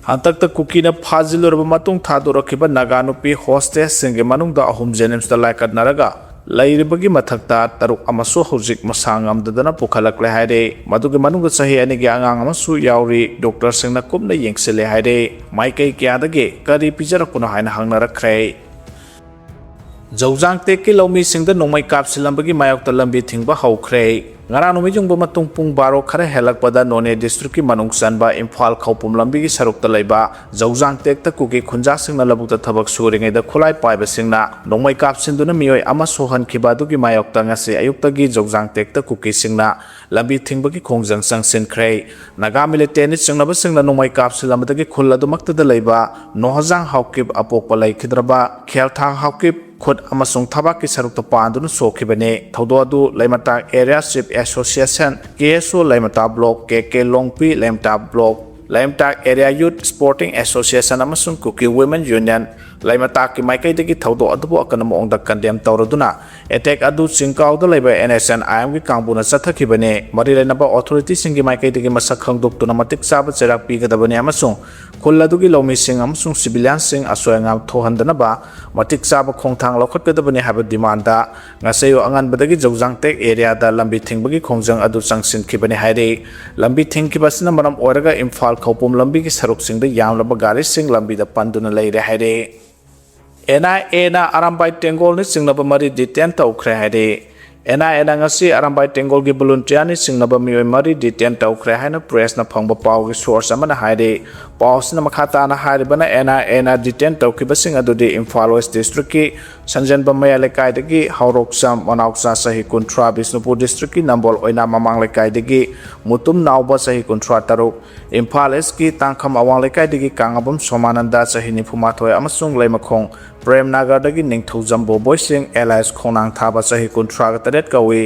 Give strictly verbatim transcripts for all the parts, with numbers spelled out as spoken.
ꯍꯟꯗꯛꯇ ꯀꯨꯀꯤꯅ ꯐꯥꯖꯤꯜꯂꯨꯔꯕ ꯃꯇꯨꯡ ꯊꯥꯗꯣꯔꯛꯈꯤꯕ ꯅꯥꯒꯥ ꯅꯨꯄꯤ ꯍꯣꯁꯇꯦꯁꯁꯤꯡꯒꯤ ꯃꯅꯨꯡꯗ ꯑꯍꯨꯝ JNIMSꯇ ꯂꯥꯏꯀꯠꯅꯔꯒ ꯂꯩꯔꯤꯕꯒꯤ ꯃꯊꯛꯇ ꯇꯔꯨꯛ ꯑꯃꯁꯨ ꯍꯧꯖꯤꯛ ꯃꯁꯥ ꯉꯝꯗꯗꯅ ꯄꯨꯈꯠꯂꯛꯂꯦ ꯍꯥꯏꯔꯦ꯫ ꯃꯗꯨꯒꯤ ꯃꯅꯨꯡꯗ ꯆꯍꯤ ꯑꯅꯤꯒꯤ ꯑꯉꯥꯡ ꯑꯃꯁꯨ ꯌꯥꯎꯔꯤ꯫ ꯗꯣꯛꯇꯔꯁꯤꯡꯅ ꯀꯨꯞꯅ ꯌꯦꯡꯁꯤꯜꯂꯦ ꯍꯥꯏꯔꯦ꯫ ꯃꯥꯏꯀꯩ ꯀꯌꯥꯗꯒꯤ ꯀꯔꯤ ꯄꯤꯖꯔꯛꯄꯅꯣ ꯍꯥꯏꯅ ꯍꯪꯅꯔꯛꯈ꯭ꯔꯦ꯫ ꯖꯧꯖꯥꯡ ꯇꯦꯛꯀꯤ ꯂꯧꯃꯤꯁꯤꯡꯗ ꯅꯣꯡꯃꯩ ꯀꯥꯞꯁꯤꯜꯂꯝꯕꯒꯤ ꯃꯥꯌꯣꯛꯇ ꯂꯝꯕꯤ ꯊꯤꯡꯕ ꯍꯧꯈ꯭ꯔꯦ꯫ ꯉꯔꯥꯡ ꯅꯨꯃꯤꯠ ꯌꯨꯡꯕ ꯃꯇꯨꯡ ꯄꯨꯡ ꯕꯥꯔꯣ ꯈꯔ ꯍꯦꯜꯂꯛꯄꯗ ꯅꯣꯅꯦ ꯗꯤꯁꯇ꯭ꯔꯤꯛꯀꯤ ꯃꯅꯨꯡ ꯆꯟꯕ ꯏꯝꯐꯥꯜ ꯈꯧꯄꯨꯝ ꯂꯝꯕꯤꯒꯤ ꯁꯔꯨꯛꯇ ꯂꯩꯕ ꯖꯧꯖꯥꯡ ꯇꯦꯛꯇ ꯀꯨꯀꯤ ꯈꯨꯟꯖꯥꯁꯤꯡꯅ ꯂꯧꯕꯨꯛꯇ ꯊꯕꯛ ꯁꯨꯔꯤꯉꯩꯗ ꯈꯨꯠꯂꯥꯏ ꯄꯥꯏꯕꯁꯤꯡꯅ ꯅꯣꯡꯃꯩ ꯀꯥꯞꯁꯤꯟꯗꯨꯅ ꯃꯤꯑꯣꯏ ꯑꯃ ꯁꯣꯛꯍꯟꯈꯤꯕ ꯑꯗꯨꯒꯤ ꯃꯥꯌꯣꯛꯇ ꯉꯁꯤ ꯑꯌꯨꯛꯇꯒꯤ ꯖꯧꯖꯥꯡ ꯇꯦꯛꯇ ꯀꯨꯀꯤꯁꯤꯡꯅ ꯂꯝꯕꯤ ꯊꯤꯡꯕꯒꯤ ꯈꯣꯡꯖꯪ ꯆꯪꯁꯤꯟꯈ꯭ꯔꯦ꯫ ꯅꯥꯒꯥ ꯃꯤꯂꯤꯇꯦꯟꯅ ꯆꯤꯡꯅꯕꯁꯤꯡꯅ ꯅꯣꯡꯃꯩ ꯀꯥꯞꯁꯤꯜꯂꯝꯕꯗꯒꯤ ꯈꯨꯜ ꯑꯗꯨꯃꯛꯇꯗ ꯂꯩꯕ ꯅꯣꯍꯖꯥꯡ ꯍꯥꯎꯀꯤꯞ ꯑꯄꯣꯛꯄ ꯂꯩꯈꯤꯗ꯭ꯔꯕ ꯈꯦꯜꯊꯥꯡ ꯍꯥꯎꯀꯤꯞ ꯈꯨꯠ ꯑꯃꯁꯨꯡ ꯊꯕꯥꯛꯀꯤ ꯁꯔꯨꯛꯇ ꯄꯥꯟꯗꯨꯅ ꯁꯣꯛꯈꯤꯕꯅꯤ꯫ ꯊꯧꯗꯣꯛ ꯑꯗꯨ Leimatak area chief association, KSO Leimatak block, KK Longpi Leimatak block, Leimatak area youth sporting association ꯑꯃꯁꯨꯡ ꯀꯨꯀꯤ ꯋꯨꯃꯦꯟ ꯌꯨꯅꯤꯌꯟ ꯂꯩꯃꯇꯥꯛꯀꯤ ꯃꯥꯏꯀꯩꯗꯒꯤ ꯊꯧꯗꯣꯛ ꯑꯗꯨꯕꯨ ꯑꯀꯟꯕ ꯃꯑꯣꯡꯗ ꯀꯟꯗꯦꯝ ꯇꯧꯔꯗꯨꯅ ꯑꯦꯇꯦꯛ ꯑꯗꯨ ꯆꯤꯡꯀꯥꯎꯗ ꯂꯩꯕ NSNIMꯒꯤ ꯀꯥꯡꯕꯨꯅ ꯆꯠꯊꯈꯤꯕꯅꯤ꯫ ꯃꯔꯤ ꯂꯩꯅꯕ ꯑꯣꯊꯣꯔꯤꯇꯤꯁꯤꯡꯒꯤ ꯃꯥꯏꯀꯩꯗꯒꯤ ꯃꯁꯛ ꯈꯪꯗꯣꯛꯇꯨꯅ ꯃꯇꯤꯛ ꯆꯥꯕ ꯆꯩꯔꯥꯛ ꯄꯤꯒꯗꯕꯅꯤ ꯑꯃꯁꯨꯡ ꯈꯨꯜ ꯑꯗꯨꯒꯤ ꯂꯧꯃꯤꯁꯤꯡ ꯑꯃꯁꯨꯡ ꯁꯤꯚꯤꯂꯤꯌꯟꯁꯤꯡ ꯑꯁꯣꯏ ꯑꯉꯥꯝ ꯊꯣꯛꯍꯟꯗꯅꯕ ꯃꯇꯤꯛ ꯆꯥꯕ ꯈꯣꯡꯊꯥꯡ ꯂꯧꯈꯠꯀꯗꯕꯅꯤ ꯍꯥꯏꯕ ꯗꯤꯃꯥꯟꯗ ꯉꯁꯤ ꯑꯌꯨꯛ ꯑꯉꯟꯕꯗꯒꯤ ꯖꯧꯖꯥꯡꯇꯦꯛ ꯑꯦꯔꯤꯌꯥꯗ ꯂꯝꯕꯤ ꯊꯤꯡꯕꯒꯤ ꯈꯣꯡꯖꯪ ꯑꯗꯨ ꯆꯪꯁꯤꯟꯈꯤꯕꯅꯤ ꯍꯥꯏꯔꯤ꯫ ꯂꯝꯕꯤ ꯊꯤꯡꯈꯤꯕ ꯑꯁꯤꯅ ꯃꯔꯝ ꯑꯣꯏꯔꯒ ꯏꯝꯐꯥꯜ ꯈꯧꯄꯨꯝ ꯂꯝꯕꯤꯒꯤ ꯁꯔꯨꯛꯁꯤꯡꯗ ꯌꯥꯝꯂꯕ ꯒꯥꯔꯤꯁꯤꯡ ꯂꯝꯕꯤꯗ ꯄꯟꯗꯨꯅ ꯂꯩꯔꯦ ꯍꯥꯏꯔꯤ꯫ NIAꯅ ꯑꯔꯥꯝꯕꯥꯏ ꯇꯦꯡꯒꯣꯜꯅ ꯆꯤꯡꯅꯕ ꯃꯔꯤ ꯗꯤꯇꯦꯟ ꯇꯧꯈ꯭ꯔꯦ ꯍꯥꯏꯔꯤ꯫ NIAꯅ ꯉꯁꯤ ꯑꯔꯥꯝꯕꯥꯏ ꯇꯦꯡꯒꯣꯜꯒꯤ ꯚꯣꯂꯨꯟꯇꯤꯌꯥꯔꯅ ꯆꯤꯡꯅꯕ ꯃꯤꯑꯣꯏ ꯃꯔꯤ ꯗꯤꯇꯦꯟ ꯇꯧꯈ꯭ꯔꯦ ꯍꯥꯏꯅ ꯄ꯭ꯔꯦꯁꯅ ꯐꯪꯕ ꯄꯥꯎꯒꯤ ꯁꯣꯔꯁ ꯑꯃꯅ ꯍꯥꯏꯔꯤ꯫ ꯄꯥꯎ ꯑꯁꯤꯅ ꯃꯈꯥ ꯇꯥꯅ ꯍꯥꯏꯔꯤꯕꯅ, NIAꯅ ꯗꯤꯇꯦꯟ ꯇꯧꯈꯤꯕꯁꯤꯡ ꯑꯗꯨꯗꯤ ꯏꯝꯐꯥꯜ ꯋꯦꯁ ꯗꯤꯁꯇ꯭ꯔꯤꯛꯀꯤ ꯁꯟꯖꯦꯟꯕꯝ ꯃꯌꯥꯏ ꯂꯩꯀꯥꯏꯗꯒꯤ ꯍꯥꯎꯔꯣꯛꯆꯝ ꯃꯅꯥꯎꯆꯥ ꯆꯍꯤ ꯀꯨꯟꯊ꯭ꯔꯥ, ꯕꯤꯁꯅꯨꯄꯨꯔ ꯗꯤꯁꯇ꯭ꯔꯤꯛꯀꯤ ꯅꯝꯕꯣꯜ ꯑꯣꯏꯅꯥꯝ ꯃꯃꯥꯡ ꯂꯩꯀꯥꯏꯗꯒꯤ ꯃꯨꯇꯨꯝ ꯅꯥꯎꯕ ꯆꯍꯤ ꯀꯨꯟꯊ꯭ꯔꯥ ꯇꯔꯨꯛ, ꯏꯝꯐꯥꯜ ꯏꯁꯀꯤ ꯇꯥꯡꯈꯝ ꯑꯋꯥꯡ ꯂꯩꯀꯥꯏꯗꯒꯤ ꯀꯥꯡꯉꯕꯝ ꯁꯣꯃꯥꯅꯟꯗ ꯆꯍꯤ ꯅꯤꯐꯨ ꯃꯥꯊꯣꯏ ꯑꯃꯁꯨꯡ ꯂꯩꯃꯈꯣꯡ ꯄ꯭ꯔꯦꯝ ꯅꯥꯒꯔꯗꯒꯤ ꯅꯤꯡꯊꯧꯖꯝ ꯕꯣꯕꯣꯏꯁꯤꯡ alias ꯈꯣꯡꯅꯥꯡ ꯊꯥꯕ ꯆꯍꯤ ꯀꯨꯟꯊ꯭ꯔꯥꯒ ꯇꯔꯦꯠ ꯀꯧꯏ꯫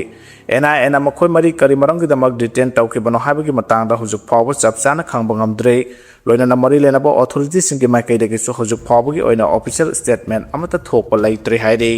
NIAꯅ ꯃꯈꯣꯏ ꯃꯔꯤ ꯀꯔꯤ ꯃꯔꯝꯒꯤꯗꯃꯛ ꯗꯤꯇꯦꯟ ꯇꯧꯈꯤꯕꯅꯣ ꯍꯥꯏꯕꯒꯤ ꯃꯇꯥꯡꯗ ꯍꯧꯖꯤꯛ ꯐꯥꯎꯕ ꯆꯞ ꯆꯥꯅ ꯈꯪꯕ ꯉꯝꯗ꯭ꯔꯤ꯫ ꯂꯣꯏꯅꯅ ꯃꯔꯤ ꯂꯩꯅꯕ ꯑꯣꯊꯣꯔꯤꯇꯤꯁꯤꯡꯒꯤ ꯃꯥꯏꯀꯩꯗꯒꯤꯁꯨ ꯍꯧꯖꯤꯛ ꯐꯥꯎꯕꯒꯤ ꯑꯣꯏꯅ ꯑꯣꯐꯤꯁꯤꯌꯦꯜ ꯁ꯭ꯇꯦꯠꯃꯦꯟ ꯑꯃꯠꯇ ꯊꯣꯛꯄ ꯂꯩꯇ꯭ꯔꯤ ꯍꯥꯏꯔꯤ꯫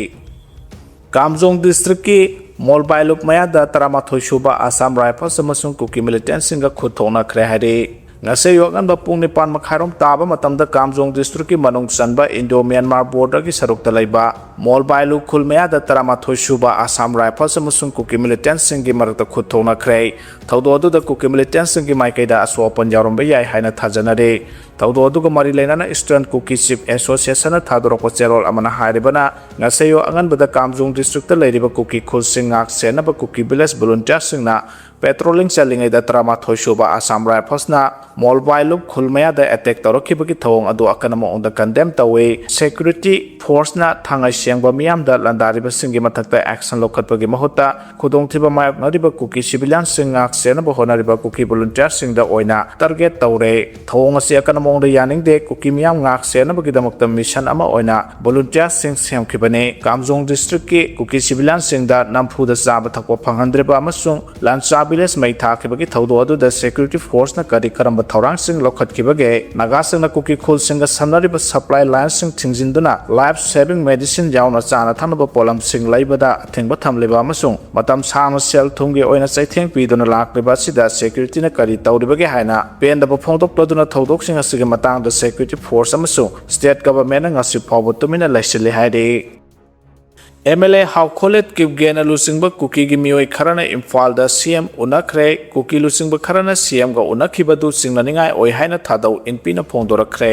ꯀꯥꯝꯖꯣꯡ ꯗꯤꯁꯇ꯭ꯔꯤꯛꯀꯤ ꯃꯣꯜꯕꯥꯏꯂꯨꯞ ꯃꯌꯥꯗ ꯇꯔꯥꯃꯥꯊꯣꯏ ꯁꯨꯕ ꯑꯁꯥꯝ ꯔꯥꯏꯐꯜꯁ ꯑꯃꯁꯨꯡ ꯀꯨꯀꯤ ꯃꯤꯂꯤꯇꯦꯟꯁꯤꯡꯒ ꯈꯨꯠ ꯊꯣꯛꯅꯈ꯭ꯔꯦ ꯍꯥꯏꯔꯤ꯫ ꯉꯁꯤ ꯑꯌꯨꯛ ꯑꯉꯟꯕ ꯄꯨꯡ ꯅꯤꯄꯥꯟ ꯃꯈꯥꯏꯔꯣꯝ ꯇꯥꯕ ꯃꯇꯝꯗ ꯀꯥꯝꯖꯣꯡ district ꯀꯤ ꯃꯅꯨꯡ ꯆꯟꯕ Indo Myanmar border ꯒꯤ ꯁꯔꯨꯛꯇ ꯂꯩꯕ ꯃꯣꯜꯕꯥꯏꯂꯨ ꯈꯨꯜ ꯃꯌꯥꯗ ꯇꯔꯥꯃꯥꯊꯣꯏ ꯁꯨꯕ Assam Rifles ꯑꯃꯁꯨꯡ ꯀꯨꯀꯤ militant ꯁꯤꯡꯒꯤ ꯃꯔꯛꯇ ꯈꯨꯠ ꯊꯣꯛꯅꯈ꯭ꯔꯦ꯫ ꯊꯧꯗꯣꯛ ꯑꯗꯨꯗ ꯀꯨꯀꯤ militant ꯁꯤꯡꯒꯤ ꯃꯥꯏꯀꯩꯗ ꯑꯁꯣꯛ ꯑꯄꯟ ꯌꯥꯎꯔꯝꯕ ꯌꯥꯏ ꯍꯥꯏꯅ ꯊꯥꯖꯅꯔꯤ꯫ ꯊꯧꯗꯣꯛ ꯑꯗꯨꯒ ꯃꯔꯤ ꯂꯩꯅꯅ Eastern Kuki Chief Association ꯅ ꯊꯥꯗꯣꯔꯛꯄ ꯆꯦꯔꯣꯜ ꯑꯃꯅ ꯍꯥꯏꯔꯤꯕꯅ, ꯉꯁꯤ ꯑꯌꯨꯛ ꯑꯉꯟꯕꯗ ꯀꯥꯝꯖꯣꯡ district ꯇ ꯂꯩꯔꯤꯕ ꯀꯨꯀꯤ ꯈꯨꯜꯁꯤꯡ ꯉꯥꯛ ꯁꯦꯟꯅꯕ ꯀꯨꯀꯤ village volunteer ꯁꯤꯡꯅ patrolling ꯆꯠꯂꯤꯉꯩꯗ ꯇꯔꯥꯃꯥꯊꯣꯏ ꯁꯨꯕ Assam Rifles ꯅ ꯃꯣꯜꯕꯥꯏꯂꯨꯞ ꯈꯨꯜ ꯃꯌꯥꯗ attack ꯇꯧꯔꯛꯈꯤꯕꯒꯤ ꯊꯧꯑꯣꯡ ꯑꯗꯨ ꯑꯀꯟꯕ ꯃꯑꯣꯡꯗ condemn ꯇꯧꯏ꯫ Security force ꯅ ꯊꯥꯡꯉꯩ ꯁꯦꯡꯕ ꯃꯤꯌꯥꯝꯗ ꯂꯥꯟꯗꯥꯔꯤꯕꯁꯤꯡꯒꯤ ꯃꯊꯛꯇ action ꯂꯧꯈꯠꯄꯒꯤ ꯃꯍꯨꯠꯇ ꯈꯨꯗꯣꯡꯊꯤꯕ ꯃꯥꯌꯣꯛꯅꯔꯤꯕ ꯀꯨꯀꯤ civilian ꯁꯤꯡ ꯉꯥꯛ ꯁꯦꯟꯅꯕ ꯍꯣꯠꯅꯔꯤꯕ ꯀꯨꯀꯤ volunteer ꯁꯤꯡꯗ ꯑꯣꯏꯅ target ꯇꯧꯔꯦ꯫ ꯊꯧꯑꯣꯡ ꯑꯁꯤ ꯑꯀꯟꯕ ꯃꯑꯣꯡꯗ ꯌꯥꯅꯤꯡꯗꯦ꯫ ꯀꯨꯀꯤ ꯃꯤꯌꯥꯝ ꯉꯥꯛ ꯁꯦꯟꯅꯕꯒꯤꯗꯃꯛꯇ mission ꯑꯃ ꯑꯣꯏꯅ volunteer ꯁꯤꯡ ꯁꯦꯝꯈꯤꯕꯅꯤ꯫ ꯀꯥꯝꯖꯣꯡ district ꯀꯤ ꯀꯨꯀꯤ civilian ꯁꯤꯡꯗ ꯅꯝꯐꯨꯗ ꯆꯥꯕ ꯊꯛꯄ ꯐꯪꯍꯟꯗ꯭ꯔꯤꯕ ꯑꯃꯁꯨꯡ ꯂꯥꯟꯆꯥ village ꯃꯩ ꯊꯥꯈꯤꯕꯒꯤ ꯊꯧꯗꯣꯛ ꯑꯗꯨꯗ security force ꯅ ꯀꯔꯤ ꯀꯔꯝꯕ ꯊꯧꯔꯥꯡꯁꯤꯡ ꯂꯧꯈꯠꯈꯤꯕꯒꯦ? ꯅꯥꯒꯥꯁꯤꯡꯅ ꯀꯨꯀꯤ ꯈꯨꯜꯁꯤꯡꯒ ꯁꯝꯅꯔꯤꯕ supply line ꯁꯤꯡ ꯊꯤꯡꯖꯤꯟꯗꯨꯅ life saving medicine ꯌꯥꯎꯅ ꯆꯥꯅ ꯊꯛꯅꯕ ꯄꯣꯠꯂꯝꯁꯤꯡ ꯂꯩꯕꯗ ꯑꯊꯤꯡꯕ ꯊꯝꯂꯤꯕ ꯑꯃꯁꯨꯡ ꯃꯇꯝ ꯁꯥꯡꯅ ꯁꯦꯜ ꯊꯨꯝꯒꯤ ꯑꯣꯏꯅ ꯆꯩꯊꯦꯡ ꯄꯤꯗꯨꯅ ꯂꯥꯛꯂꯤꯕ ꯑꯁꯤꯗ security ꯅ ꯀꯔꯤ ꯇꯧꯔꯤꯕꯒꯦ ꯍꯥꯏꯅ ꯄꯦꯟꯗꯕ ꯐꯣꯡꯗꯣꯛꯂꯗꯨꯅ ꯊꯧꯗꯣꯛꯁꯤꯡ ꯑꯁꯤꯒꯤ ꯃꯇꯥꯡꯗ security force ꯑꯃꯁꯨꯡ state government ꯅ ꯉꯁꯤ ꯐꯥꯎꯕ ꯇꯨꯃꯤꯟꯅ ꯂꯩꯁꯤꯜꯂꯤ ꯍꯥꯏꯔꯤ꯫ MLA ꯍꯥꯎꯈꯣꯂꯦꯠ ꯀꯤꯞꯒꯦꯟꯅ ꯂꯨꯆꯤꯡꯕ ꯀꯨꯀꯤꯒꯤ ꯃꯤꯑꯣꯏ ꯈꯔꯅ ꯏꯝꯐꯥꯜꯗ CM ꯎꯅꯈ꯭ꯔꯦ꯫ ꯀꯨꯀꯤ ꯂꯨꯆꯤꯡꯕ ꯈꯔꯅ CM ꯒ ꯎꯅꯈꯤꯕꯗꯨ ꯆꯤꯡꯅꯅꯤꯡꯉꯥꯏ ꯑꯣꯏ ꯍꯥꯏꯅ ꯊꯥꯗꯧ ꯏꯟꯄꯤꯅ ꯐꯣꯡꯗꯣꯔꯛꯈ꯭ꯔꯦ꯫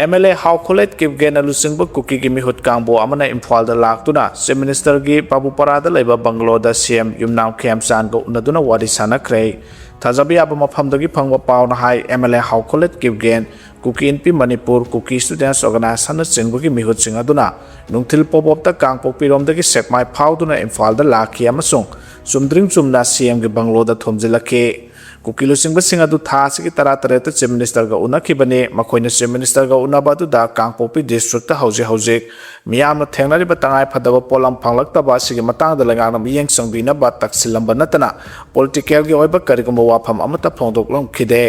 MLA ꯍꯥꯎꯈꯣꯂꯦꯠ ꯀꯤꯞꯒꯦꯟꯅ ꯂꯨꯆꯤꯡꯕ ꯀꯨꯀꯤꯒꯤ ꯃꯤꯍꯨꯠ ꯀꯥꯡꯕꯨ ꯑꯃꯅ ꯏꯝꯐꯥꯜꯗ ꯂꯥꯛꯇꯨꯅ Chief Minister ꯒꯤ ꯕꯥꯕꯨꯄꯥꯔꯥꯗ ꯂꯩꯕ bungalow ꯗ CM ꯌꯨꯝꯅꯥꯝ ꯈꯦꯝꯆꯥꯟꯒ ꯎꯅꯗꯨꯅ ꯋꯥꯔꯤ ꯁꯥꯟꯅꯈ꯭ꯔꯦ꯫ ꯊꯥꯖꯕ ꯌꯥꯕ ꯃꯐꯝꯗꯒꯤ ꯐꯪꯕ ꯄꯥꯎꯅ ꯍꯥꯏ, MLA ꯍꯥꯎꯈꯣꯂꯦꯠ ꯀꯤꯞꯒꯦꯟ, ꯀꯨꯀꯤ ꯏꯟꯄꯤ ꯃꯅꯤꯄꯨꯔ, ꯀꯨꯀꯤ Students Organisation ꯅꯆꯤꯡꯕꯒꯤ ꯃꯤꯍꯨꯠꯁꯤꯡ ꯑꯗꯨꯅ ꯅꯨꯡꯊꯤꯜ ꯄꯣꯕꯣꯞꯇ ꯀꯥꯡꯄꯣꯛꯄꯤꯔꯣꯝꯗꯒꯤ ꯁꯦꯛꯃꯥꯏ ꯐꯥꯎꯗꯨꯅ ꯏꯝꯐꯥꯜꯗ ꯂꯥꯛꯈꯤ ꯑꯃꯁꯨꯡ ꯆꯨꯝꯗ꯭ꯔꯤꯡ ꯆꯨꯝꯅ CM ꯒꯤ bungalow ꯗ ꯊꯣꯝꯖꯤꯜꯂꯛꯈꯤ꯫ ꯀꯨꯀꯤ ꯂꯨꯆꯤꯡꯕꯁꯤꯡ ꯑꯗꯨ ꯊꯥ ꯑꯁꯤꯒꯤ ꯇꯔꯥꯇꯔꯦꯠꯇ Chief Minister ꯒ ꯎꯅꯈꯤꯕꯅꯤ꯫ ꯃꯈꯣꯏꯅ Chief Minister ꯒ ꯎꯅꯕ ꯑꯗꯨꯗ ꯀꯥꯡꯄꯣꯛꯄꯤ district ꯇ ꯍꯧꯖꯤꯛ ꯍꯧꯖꯤꯛ ꯃꯤꯌꯥꯝꯅ ꯊꯦꯡꯅꯔꯤꯕ ꯇꯉꯥꯏ ꯐꯗꯕ ꯄꯣꯠꯂꯝ ꯐꯪꯂꯛꯇꯕ ꯑꯁꯤꯒꯤ ꯃꯇꯥꯡꯗ ꯂꯩꯉꯥꯛꯅ ꯃꯤꯠꯌꯦꯡ ꯆꯪꯕꯤꯅꯕ ꯇꯛꯁꯤꯜꯂꯝꯕ ꯅꯠꯇꯅ political ꯒꯤ ꯑꯣꯏꯕ ꯀꯔꯤꯒꯨꯝꯕ ꯋꯥꯐꯝ ꯑꯃꯠꯇ ꯐꯣꯡꯗꯣꯛꯂꯝꯈꯤꯗꯦ꯫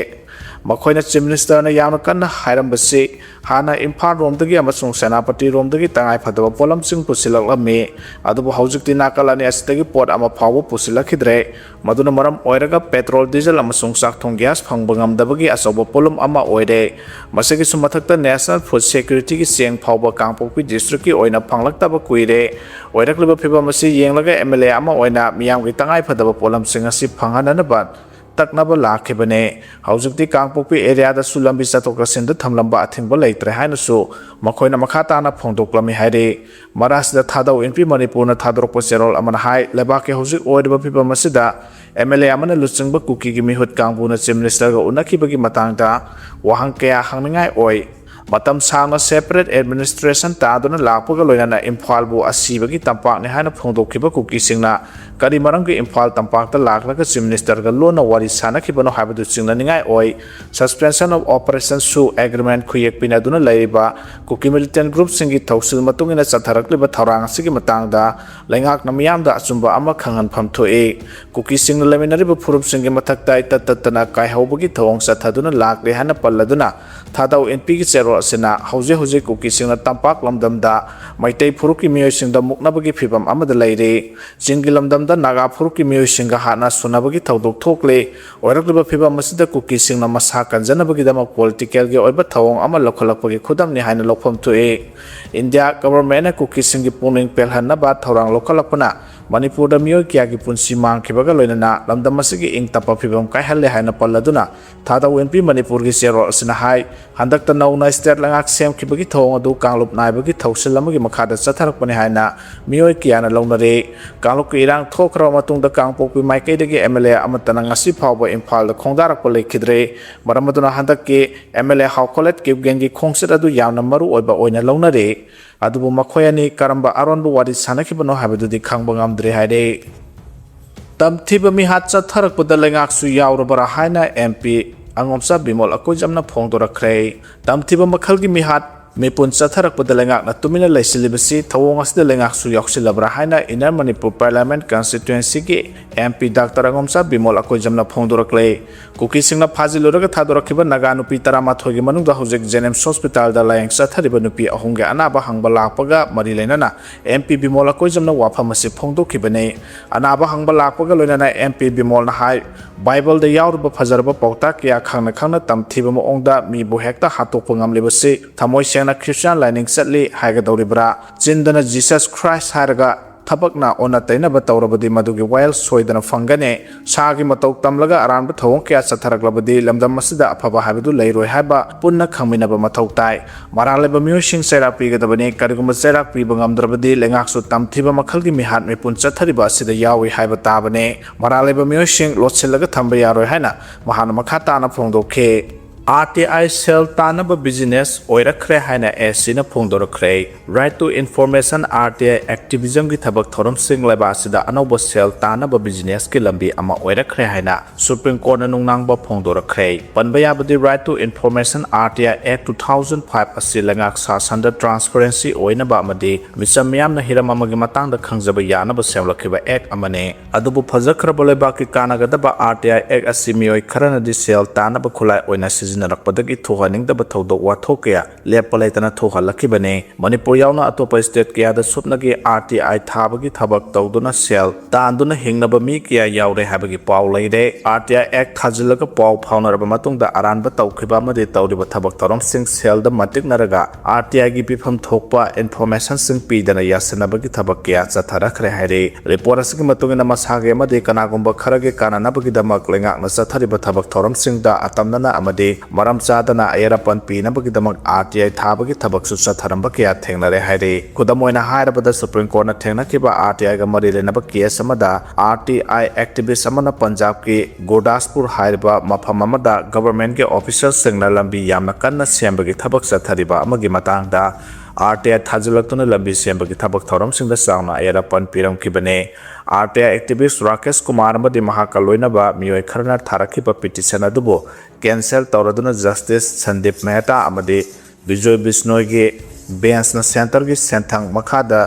ꯃꯈꯣꯏꯅ Chief Minister ꯅ ꯌꯥꯝꯅ ꯀꯟꯅ ꯍꯥꯏꯔꯝꯕꯁꯤ ꯍꯥꯟꯅ ꯏꯝꯐꯥꯜ ꯔꯣꯝꯗꯒꯤ ꯑꯃꯁꯨꯡ ꯁꯦꯅꯥꯄꯇꯤ ꯔꯣꯝꯗꯒꯤ ꯇꯉꯥꯏ ꯐꯗꯕ ꯄꯣꯠꯂꯝꯁꯤꯡ ꯄꯨꯁꯤꯜꯂꯛꯂꯝꯃꯤ, ꯑꯗꯨꯕꯨ ꯍꯧꯖꯤꯛꯇꯤ ꯅꯥꯀꯜ ꯑꯅꯤ ꯑꯁꯤꯗꯒꯤ ꯄꯣꯠ ꯑꯃ ꯐꯥꯎꯕ ꯄꯨꯁꯤꯜꯂꯛꯈꯤꯗ꯭ꯔꯦ꯫ ꯃꯗꯨꯅ ꯃꯔꯝ ꯑꯣꯏꯔꯒ petrol, diesel ꯑꯃꯁꯨꯡ ꯆꯥꯛ ꯊꯣꯡ gas ꯐꯪꯕ ꯉꯝꯗꯕꯒꯤ ꯑꯆꯧꯕ ꯄꯣꯠꯂꯨꯝ ꯑꯃ ꯑꯣꯏꯔꯦ꯫ ꯃꯁꯤꯒꯤꯁꯨ ꯃꯊꯛꯇ National Food Security ꯒꯤ ꯆꯦꯡ ꯐꯥꯎꯕ ꯀꯥꯡꯄꯣꯛꯄꯤ district ꯀꯤ ꯑꯣꯏꯅ ꯐꯪꯂꯛꯇꯕ ꯀꯨꯏꯔꯦ꯫ ꯑꯣꯏꯔꯛꯂꯤꯕ ꯐꯤꯚꯝ ꯑꯁꯤ ꯌꯦꯡꯂꯒ M L A ꯑꯃ ꯑꯣꯏꯅ ꯃꯤꯌꯥꯝꯒꯤ ꯇꯉꯥꯏ ꯐꯗꯕ ꯄꯣꯠꯂꯝꯁꯤꯡ ꯑꯁꯤ ꯐꯪꯍꯟꯅꯅꯕ ꯇꯛꯅꯕ ꯂꯥꯛꯈꯤꯕꯅꯦ꯫ ꯍꯧꯖꯤꯛꯇꯤ ꯀꯥꯡꯄꯣꯛꯄꯤ area ꯗꯁꯨ ꯂꯝꯕꯤ ꯆꯠꯊꯣꯛ ꯆꯠꯁꯤꯟꯗ ꯊꯝꯂꯝꯕ ꯑꯊꯤꯡꯕ ꯂꯩꯇ꯭ꯔꯦ ꯍꯥꯏꯅꯁꯨ ꯃꯈꯣꯏꯅ ꯃꯈꯥ ꯇꯥꯅ ꯐꯣꯡꯗꯣꯛꯂꯝꯃꯤ ꯍꯥꯏꯔꯤ꯫ ꯃꯔꯥꯁꯤꯗ ꯊꯥꯗꯧ ꯏꯟꯄꯤ ꯃꯅꯤꯄꯨꯔꯅ ꯊꯥꯗꯣꯔꯛꯄ ꯆꯦꯔꯣꯜ ꯑꯃꯅ ꯍꯥꯏ, ꯂꯩꯕꯥꯛꯀꯤ ꯍꯧꯖꯤꯛ ꯑꯣꯏꯔꯤꯕ ꯐꯤꯚꯝ ꯑꯁꯤꯗ M L A ꯑꯃꯅ ꯂꯨꯆꯤꯡꯕ ꯀꯨꯀꯤꯒꯤ ꯃꯤꯍꯨꯠ ꯀꯥꯡꯕꯨꯅ Chief Minister ꯒ ꯎꯅꯈꯤꯕꯒꯤ ꯃꯇꯥꯡꯗ ꯋꯥꯍꯪ ꯀꯌꯥ ꯍꯪꯅꯤꯡꯉꯥꯏ ꯑꯣꯏ꯫ ꯃꯇꯝ ꯁꯥꯡꯅ separate administration ꯇꯥꯗꯨꯅ ꯂꯥꯛꯄꯒ ꯂꯣꯏꯅꯅ ꯏꯝꯐꯥꯜꯕꯨ ꯑꯁꯤꯕꯒꯤ ꯇꯝꯄꯥꯛꯅꯤ ꯍꯥꯏꯅ ꯐꯣꯡꯗꯣꯛꯈꯤꯕ ꯀꯨꯀꯤꯁꯤꯡꯅ ꯀꯔꯤ ꯃꯔꯝꯒꯤ ꯏꯝꯐꯥꯜ ꯇꯝꯄꯥꯛꯇ ꯂꯥꯛꯂꯒ Chief Minister ꯒ ꯂꯣꯟꯅ ꯋꯥꯔꯤ ꯁꯥꯅꯈꯤꯕꯅꯣ ꯍꯥꯏꯕꯗꯨ ꯆꯤꯡꯅꯅꯤꯡꯉꯥꯏ ꯑꯣꯏ꯫ Suspension of Operation ꯁꯨ agreement ꯈꯨꯌꯦꯛ ꯄꯤꯅꯗꯨꯅ ꯂꯩꯔꯤꯕ ꯀꯨꯀꯤ militant group ꯁꯤꯡꯒꯤ ꯊꯧꯁꯤꯜ ꯃꯇꯨꯡ ꯏꯟꯅ ꯆꯠꯊꯔꯛꯂꯤꯕ ꯊꯧꯔꯥꯡ ꯑꯁꯤꯒꯤ ꯃꯇꯥꯡꯗ ꯂꯩꯉꯥꯛꯅ ꯃꯤꯌꯥꯝꯗ ꯑꯆꯨꯝꯕ ꯑꯃ ꯈꯪꯍꯟꯐꯝ ꯊꯣꯛꯏ꯫ ꯀꯨꯀꯤꯁꯤꯡꯅ ꯂꯩꯃꯤꯟꯅꯔꯤꯕ ꯐꯨꯔꯨꯞꯁꯤꯡꯒꯤ ꯃꯊꯛꯇ ꯏꯇꯠ ꯇꯠꯇꯅ ꯀꯥꯏꯍꯧꯕꯒꯤ ꯊꯧꯑꯣꯡ ꯆꯠꯊꯗꯨꯅ ꯂꯥꯛꯂꯦ ꯍꯥꯏꯅ ꯄꯜꯂꯗꯨꯅ, ꯊꯥꯗꯧ ꯏꯟꯄꯤꯒꯤ ꯆꯦꯔꯣꯜ ꯑꯁꯤꯅ ꯍꯧꯖꯤꯛ ꯍꯧꯖꯤꯛ ꯀꯨꯀꯤꯁꯤꯡꯅ ꯇꯝꯄꯥꯛ ꯂꯝꯗꯝꯗ ꯃꯩꯇꯩ ꯐꯨꯔꯨꯞꯀꯤ ꯃꯤꯑꯣꯏꯁꯤꯡꯗ ꯃꯨꯛꯅꯕꯒꯤ ꯐꯤꯚꯝ ꯑꯃꯗ ꯂꯩꯔꯤ꯫ ꯆꯤꯡꯒꯤ ꯂꯝꯗꯝꯗ ꯅꯥꯒꯥ ꯐꯨꯔꯨꯞꯀꯤ ꯃꯤꯑꯣꯏꯁꯤꯡꯒ ꯍꯥꯟꯅ ꯁꯨꯅꯕꯒꯤ ꯊꯧꯗꯣꯛ ꯊꯣꯛꯂꯤ꯫ ꯑꯣꯏꯔꯛꯂꯤꯕ ꯐꯤꯚꯝ ꯑꯁꯤꯗ ꯀꯨꯀꯤꯁꯤꯡꯅ ꯃꯁꯥ ꯀꯟꯖꯅꯕꯒꯤꯗꯃꯛ political ꯒꯤ ꯑꯣꯏꯕ ꯊꯧꯑꯣꯡ ꯑꯃ ꯂꯧꯈꯠꯂꯛꯄꯒꯤ ꯈꯨꯗꯝꯅꯤ ꯍꯥꯏꯅ ꯂꯧꯐꯝ ꯊꯣꯛꯏ꯫ ꯏꯟꯗꯤꯌꯥ government ꯅ ꯀꯨꯀꯤꯁꯤꯡꯒꯤ ꯄꯨꯛꯅꯤꯡ ꯄꯦꯜꯍꯟꯅꯕ ꯊꯧꯔꯥꯡ ꯂꯧꯈꯠꯂꯛꯄꯅ ꯃꯅꯤꯄꯨꯔꯗ ꯃꯤꯑꯣꯏ ꯀꯌꯥꯒꯤ ꯄꯨꯟꯁꯤ ꯃꯥꯡꯈꯤꯕꯒ ꯂꯣꯏꯅꯅ ꯂꯝꯗꯝ ꯑꯁꯤꯒꯤ ꯏꯪ ꯇꯞꯄ ꯐꯤꯚꯝ ꯀꯥꯏꯍꯜꯂꯦ ꯍꯥꯏꯅ ꯄꯜꯂꯗꯨꯅ, ꯊꯥꯗꯧ ꯏꯟꯄꯤ ꯃꯅꯤꯄꯨꯔꯒꯤ ꯆꯦꯔꯣꯜ ꯑꯁꯤꯅ ꯍꯥꯏ, ꯍꯟꯗꯛꯇ ꯅꯧꯅ state ꯂꯩꯉꯥꯛ ꯁꯦꯝꯈꯤꯕꯒꯤ ꯊꯧꯑꯣꯡ ꯑꯗꯨ ꯀꯥꯡꯂꯨꯞ ꯅꯥꯏꯕꯒꯤ ꯊꯧꯁꯤꯜ ꯑꯃꯒꯤ ꯃꯈꯥꯗ ꯆꯠꯊꯔꯛꯄꯅꯤ ꯍꯥꯏꯅ ꯃꯤꯑꯣꯏ ꯀꯌꯥꯅ ꯂꯧꯅꯔꯤ꯫ ꯀꯥꯡꯂꯨꯞꯀꯤ ꯏꯔꯥꯡ ꯊꯣꯛꯈ꯭ꯔꯕ ꯃꯇꯨꯡꯗ ꯀꯥꯡꯄꯣꯛꯄꯤ ꯃꯥꯏꯀꯩꯗꯒꯤ M L A ꯑꯃꯠꯇꯅ ꯉꯁꯤ ꯐꯥꯎꯕ ꯏꯝꯐꯥꯜꯗ ꯈꯣꯡꯗꯥꯔꯛꯄ ꯂꯩꯈꯤꯗ꯭ꯔꯦ꯫ ꯃꯔꯝ ꯑꯗꯨꯅ ꯍꯟꯗꯛꯀꯤ M L A ꯍꯥꯎꯈꯣꯂꯦꯠ ꯀꯤꯞꯒꯦꯟꯒꯤ ꯈꯣꯡꯆꯠ ꯑꯗꯨ ꯌꯥꯝꯅ ꯃꯔꯨ ꯑꯣꯏꯕ ꯑꯣꯏꯅ ꯂꯧꯅꯔꯤ꯫ ꯑꯗꯨꯕꯨ ꯃꯈꯣꯏ ꯑꯅꯤ ꯀꯔꯝꯕ ꯑꯔꯣꯟꯕ ꯋꯥꯔꯤ ꯁꯥꯅꯈꯤꯕꯅꯣ ꯍꯥꯏꯕꯗꯨꯗꯤ ꯈꯪꯕ ꯉꯝꯗ꯭ꯔꯤ ꯍꯥꯏꯔꯦ꯫ ꯇꯝꯊꯤꯕ ꯃꯤꯍꯥꯠ ꯆꯠꯊꯔꯛꯄꯗ ꯂꯩꯉꯥꯛꯁꯨ ꯌꯥꯎꯔꯕ꯭ꯔꯥ ꯍꯥꯏꯅ M P ꯑꯉꯣꯝꯆꯥ ꯕꯤꯃꯣꯜ ꯑꯀꯣꯏꯖꯝꯅ ꯐꯣꯡꯗꯣꯔꯛꯈ꯭ꯔꯦ꯫ ꯇꯝꯊꯤꯕ ꯃꯈꯜꯒꯤ ꯃꯤꯍꯥꯠ ꯃꯤꯄꯨꯟ ꯆꯠꯊꯔꯛꯄꯗ ꯂꯩꯉꯥꯛꯅ ꯇꯨꯃꯤꯟꯅ ꯂꯩꯁꯤꯜꯂꯤꯕꯁꯤ ꯊꯧꯑꯣꯡ ꯑꯁꯤꯗ ꯂꯩꯉꯥꯛꯁꯨ ꯌꯥꯎꯁꯤꯜꯂꯕ꯭ꯔꯥ ꯍꯥꯏꯅ Inner Manipur Parliament Constituencyꯒꯤ MP Doctor ꯑꯉꯣꯝꯆꯥ Bimol ꯑꯀꯣꯏꯖꯝꯅ ꯐꯣꯡꯗꯣꯔꯛꯂꯦ꯫ ꯀꯨꯀꯤꯁꯤꯡꯅ ꯐꯥꯖꯤꯜꯂꯨꯔꯒ ꯊꯥꯗꯣꯔꯛꯈꯤꯕ Naga ꯅꯨꯄꯤ ꯇꯔꯥꯃꯥꯊꯣꯏꯒꯤ ꯃꯅꯨꯡꯗ ꯍꯧꯖꯤꯛ JNIMS Hospitalꯗ ꯂꯥꯌꯦꯡ ꯆꯠꯊꯔꯤꯕ ꯅꯨꯄꯤ ꯑꯍꯨꯝꯒꯤ ꯑꯅꯥꯕ ꯍꯪꯕ ꯂꯥꯛꯄꯒ ꯃꯔꯤ ꯂꯩꯅꯅ MP ꯕꯤꯃꯣꯜ ꯑꯀꯣꯏꯖꯝꯅ ꯋꯥꯐꯝ ꯑꯁꯤ ꯐꯣꯡꯗꯣꯛꯈꯤꯕꯅꯤ꯫ ꯑꯅꯥꯕ ꯍꯪꯕ ꯂꯥꯛꯄꯒ ꯂꯣꯏꯅꯅ MP ꯕꯤꯃꯣꯜꯅ ꯍꯥꯏ, ꯕꯥꯏꯕꯜꯗ ꯌꯥꯎꯔꯤꯕ ꯐꯖꯔꯕ ꯄꯥꯎꯇꯥꯛ ꯀꯌꯥ ꯈꯪꯅ ꯈꯪꯅ ꯇꯝꯊꯤꯕ ꯃꯑꯣꯡꯗ ꯃꯤꯕꯨ ꯍꯦꯛꯇ ꯍꯥꯠꯇꯣꯛꯄ ꯉꯝꯂꯤꯕꯁꯤ ꯊꯃꯣꯏ ꯁꯦꯡꯅ ꯈ꯭ꯔꯤꯁꯇꯤꯌꯥꯟ ꯂꯥꯏꯅꯤꯡ ꯆꯠꯂꯤ ꯍꯥꯏꯒꯗꯧꯔꯤꯕ꯭ꯔꯥ? ꯆꯤꯟꯗꯅ Jesus Christ ꯍꯥꯏꯔꯒ ꯊꯕꯛꯅ ꯑꯣꯟꯅ ꯇꯩꯅꯕ ꯇꯧꯔꯕꯗꯤ ꯃꯗꯨꯒꯤ ꯋꯥꯌꯦꯜ ꯁꯣꯏꯗꯅ ꯐꯪꯒꯅꯤ꯫ ꯁꯥꯒꯤ ꯃꯇꯧ ꯇꯝꯂꯒ ꯑꯔꯥꯟꯕ ꯊꯧꯑꯣꯡ ꯀꯌꯥ ꯆꯠꯊꯔꯛꯂꯕꯗꯤ ꯂꯝꯗꯝ ꯑꯁꯤꯗ ꯑꯐꯕ ꯍꯥꯏꯕꯗꯨ ꯂꯩꯔꯣꯏ ꯍꯥꯏꯕ ꯄꯨꯟꯅ ꯈꯪꯃꯤꯟꯅꯕ ꯃꯊꯧ ꯇꯥꯏ꯫ ꯃꯔꯥꯜ ꯂꯩꯕ ꯃꯤꯑꯣꯏꯁꯤꯡ ꯆꯩꯔꯥꯛ ꯄꯤꯒꯗꯕꯅꯤ꯫ ꯀꯔꯤꯒꯨꯝꯕ ꯆꯩꯔꯥꯛ ꯄꯤꯕ ꯉꯝꯗ꯭ꯔꯕꯗꯤ ꯂꯩꯉꯥꯛꯁꯨ ꯇꯝꯊꯤꯕ ꯃꯈꯜꯒꯤ ꯃꯤꯍꯥꯠ ꯃꯤꯄꯨꯟ ꯆꯠꯊꯔꯤꯕ ꯑꯁꯤꯗ ꯌꯥꯎꯏ ꯍꯥꯏꯕ ꯇꯥꯕꯅꯤ꯫ ꯃꯔꯥꯜ ꯂꯩꯕ ꯃꯤꯑꯣꯏꯁꯤꯡ ꯂꯣꯠꯁꯤꯜꯂꯒ ꯊꯝꯕ ꯌꯥꯔꯣꯏ ꯍꯥꯏꯅ ꯃꯍꯥꯛꯅ ꯃꯈꯥ ꯇꯥꯅ ꯐꯣꯡꯗꯣꯛꯈꯤ꯫ RTI ꯁꯦꯜ ꯇꯥꯟꯅꯕ business ꯑꯣꯏꯔꯛꯈ꯭ꯔꯦ ꯍꯥꯏꯅ ACꯅ ꯐꯣꯡꯗꯣꯔꯛꯈ꯭ꯔꯦ꯫ Right to Information RTI activismꯒꯤ ꯊꯕꯛ ꯊꯧꯔꯝꯁꯤꯡ ꯂꯩꯕꯥꯛ ꯑꯁꯤꯗ ꯑꯅꯧꯕ ꯁꯦꯜ ꯇꯥꯟꯅꯕ businessꯀꯤ ꯂꯝꯕꯤ ꯑꯃ ꯑꯣꯏꯔꯛꯈ꯭ꯔꯦ ꯍꯥꯏꯅ Supreme Courtꯅ ꯅꯨꯡꯅꯥꯡꯕ ꯐꯣꯡꯗꯣꯔꯛꯈ꯭ꯔꯦ꯫ ꯄꯟꯕ ꯌꯥꯕꯗꯤ Right to Information RTI Act two thousand five ꯑꯁꯤ ꯂꯩꯉꯥꯛ ꯁꯥꯁꯟꯗ transparency ꯑꯣꯏꯅꯕ ꯑꯃꯗꯤ ꯃꯤꯆꯝ ꯃꯤꯌꯥꯝꯅ ꯍꯤꯔꯝ ꯑꯃꯒꯤ ꯃꯇꯥꯡꯗ ꯈꯪꯖꯕ ꯌꯥꯅꯕ ꯁꯦꯝꯂꯛꯈꯤꯕ act ꯑꯃꯅꯤ꯫ ꯑꯗꯨꯕꯨ ꯐꯖꯈ꯭ꯔꯕ ꯂꯩꯕꯥꯛꯀꯤ ꯀꯥꯟꯅꯒꯗꯕ RTI Act ꯑꯁꯤ ꯃꯤꯑꯣꯏ ꯈꯔꯅꯗꯤ ꯁꯦꯜ ꯇꯥꯟꯅꯕ ꯈꯨꯠꯂꯥꯏ ꯑꯣꯏꯅ ꯁꯤꯖꯤꯟꯅꯔꯛꯄꯗꯒꯤ ꯊꯣꯛꯍꯟꯅꯤꯡꯗꯕ ꯊꯧꯗꯣꯛ ꯋꯥꯊꯣꯛ ꯀꯌꯥ ꯂꯦꯞꯄ ꯂꯩꯇꯅ ꯊꯣꯛꯍꯜꯂꯛꯈꯤꯕꯅꯤ꯫ ꯃꯅꯤꯄꯨꯔ ꯌꯥꯎꯅ ꯑꯇꯣꯞꯄ state ꯀꯌꯥꯗ ꯁꯨꯞꯅꯒꯤ RTI ꯊꯥꯕꯒꯤ ꯊꯕꯛ ꯇꯧꯗꯨꯅ ꯁꯦꯜ ꯇꯥꯟꯗꯨꯅ ꯍꯤꯡꯅꯕ ꯃꯤ ꯀꯌꯥ ꯌꯥꯎꯔꯦ ꯍꯥꯏꯕꯒꯤ ꯄꯥꯎ ꯂꯩꯔꯦ꯫ RTI Act ꯊꯥꯖꯤꯜꯂꯒ ꯄꯥꯎ ꯐꯥꯎꯅꯔꯕ ꯃꯇꯨꯡꯗ ꯑꯔꯥꯟꯕ ꯇꯧꯈꯤꯕ ꯑꯃꯗꯤ ꯇꯧꯔꯤꯕ ꯊꯕꯛ ꯊꯧꯔꯝꯁꯤꯡ ꯁꯦꯜꯗ ꯃꯇꯤꯛꯅꯔꯒ RTIꯒꯤ ꯄꯤꯐꯝ ꯊꯣꯛꯄ informationꯁꯤꯡ ꯄꯤꯗꯅ ꯌꯥꯁꯤꯟꯅꯕꯒꯤ ꯊꯕꯛ ꯀꯌꯥ ꯆꯠꯊꯔꯛꯈ꯭ꯔꯦ ꯍꯥꯏꯔꯤ꯫ Report ꯑꯁꯤꯒꯤ ꯃꯇꯨꯡ ꯏꯟꯅ ꯃꯁꯥꯒꯤ ꯑꯃꯗꯤ ꯀꯅꯥꯒꯨꯝꯕ ꯈꯔꯒꯤ ꯀꯥꯟꯅꯅꯕꯒꯤꯗꯃꯛ ꯂꯩꯉꯥꯛꯅ ꯆꯠꯊꯔꯤꯕ ꯊꯕꯛ ꯊꯧꯔꯝꯁꯤꯡꯗ ꯑꯇꯝꯅꯅ ꯑꯃꯗꯤ ꯃꯔꯝ ꯆꯥꯗꯅ ꯑꯌꯦꯠ ꯑꯄꯟ ꯄꯤꯅꯕꯒꯤꯗꯃꯛ RTI ꯊꯥꯕꯒꯤ ꯊꯕꯛꯁꯨ ꯆꯠꯊꯔꯝꯕ ꯀꯌꯥ ꯊꯦꯡꯅꯔꯦ ꯍꯥꯏꯔꯤ꯫ ꯈꯨꯗꯝ ꯑꯣꯏꯅ ꯍꯥꯏꯔꯕꯗ Supreme Courtꯅ ꯊꯦꯡꯅꯈꯤꯕ RTIꯒ ꯃꯔꯤ ꯂꯩꯅꯕ case ꯑꯃꯗ RTI activist ꯑꯃꯅ ꯄꯟꯖꯥꯕꯀꯤ ꯒꯨꯔꯗꯥꯁꯄꯨꯔ ꯍꯥꯏꯔꯤꯕ ꯃꯐꯝ ꯑꯃꯗ governmentꯀꯤ officialꯁꯤꯡꯅ ꯂꯝꯕꯤ ꯌꯥꯝꯅ ꯀꯟꯅ ꯁꯦꯝꯕꯒꯤ ꯊꯕꯛ ꯆꯠꯊꯔꯤꯕ ꯑꯃꯒꯤ ꯃꯇꯥꯡꯗ RTI ꯊꯥꯖꯤꯜꯂꯛꯇꯨꯅ ꯂꯝꯕꯤ ꯁꯦꯝꯕꯒꯤ ꯊꯕꯛ ꯊꯧꯔꯝꯁꯤꯡꯗ ꯆꯥꯎꯅ ꯑꯌꯦꯠ ꯑꯄꯟ ꯄꯤꯔꯝꯈꯤꯕꯅꯤ꯫ RTI activist ꯔꯥꯀꯦꯁ ꯀꯨꯃꯥꯔ ꯑꯃꯗꯤ ꯃꯍꯥꯛꯀ ꯂꯣꯏꯅꯕ ꯃꯤꯑꯣꯏ ꯈꯔꯅ ꯊꯥꯔꯛꯈꯤꯕ petition ꯑꯗꯨꯕꯨ cancel ꯇꯧꯔꯗꯨꯅ Justice ꯁꯟꯗꯤꯞ ꯃꯦꯍꯇꯥ ꯑꯃꯗꯤ ꯕꯤꯖꯣꯏ ꯕꯤꯁꯅꯣꯏꯒꯤ ꯕꯦꯟꯁꯅ ꯁꯦꯟꯇꯔꯒꯤ ꯁꯦꯟꯊꯪ ꯃꯈꯥꯗ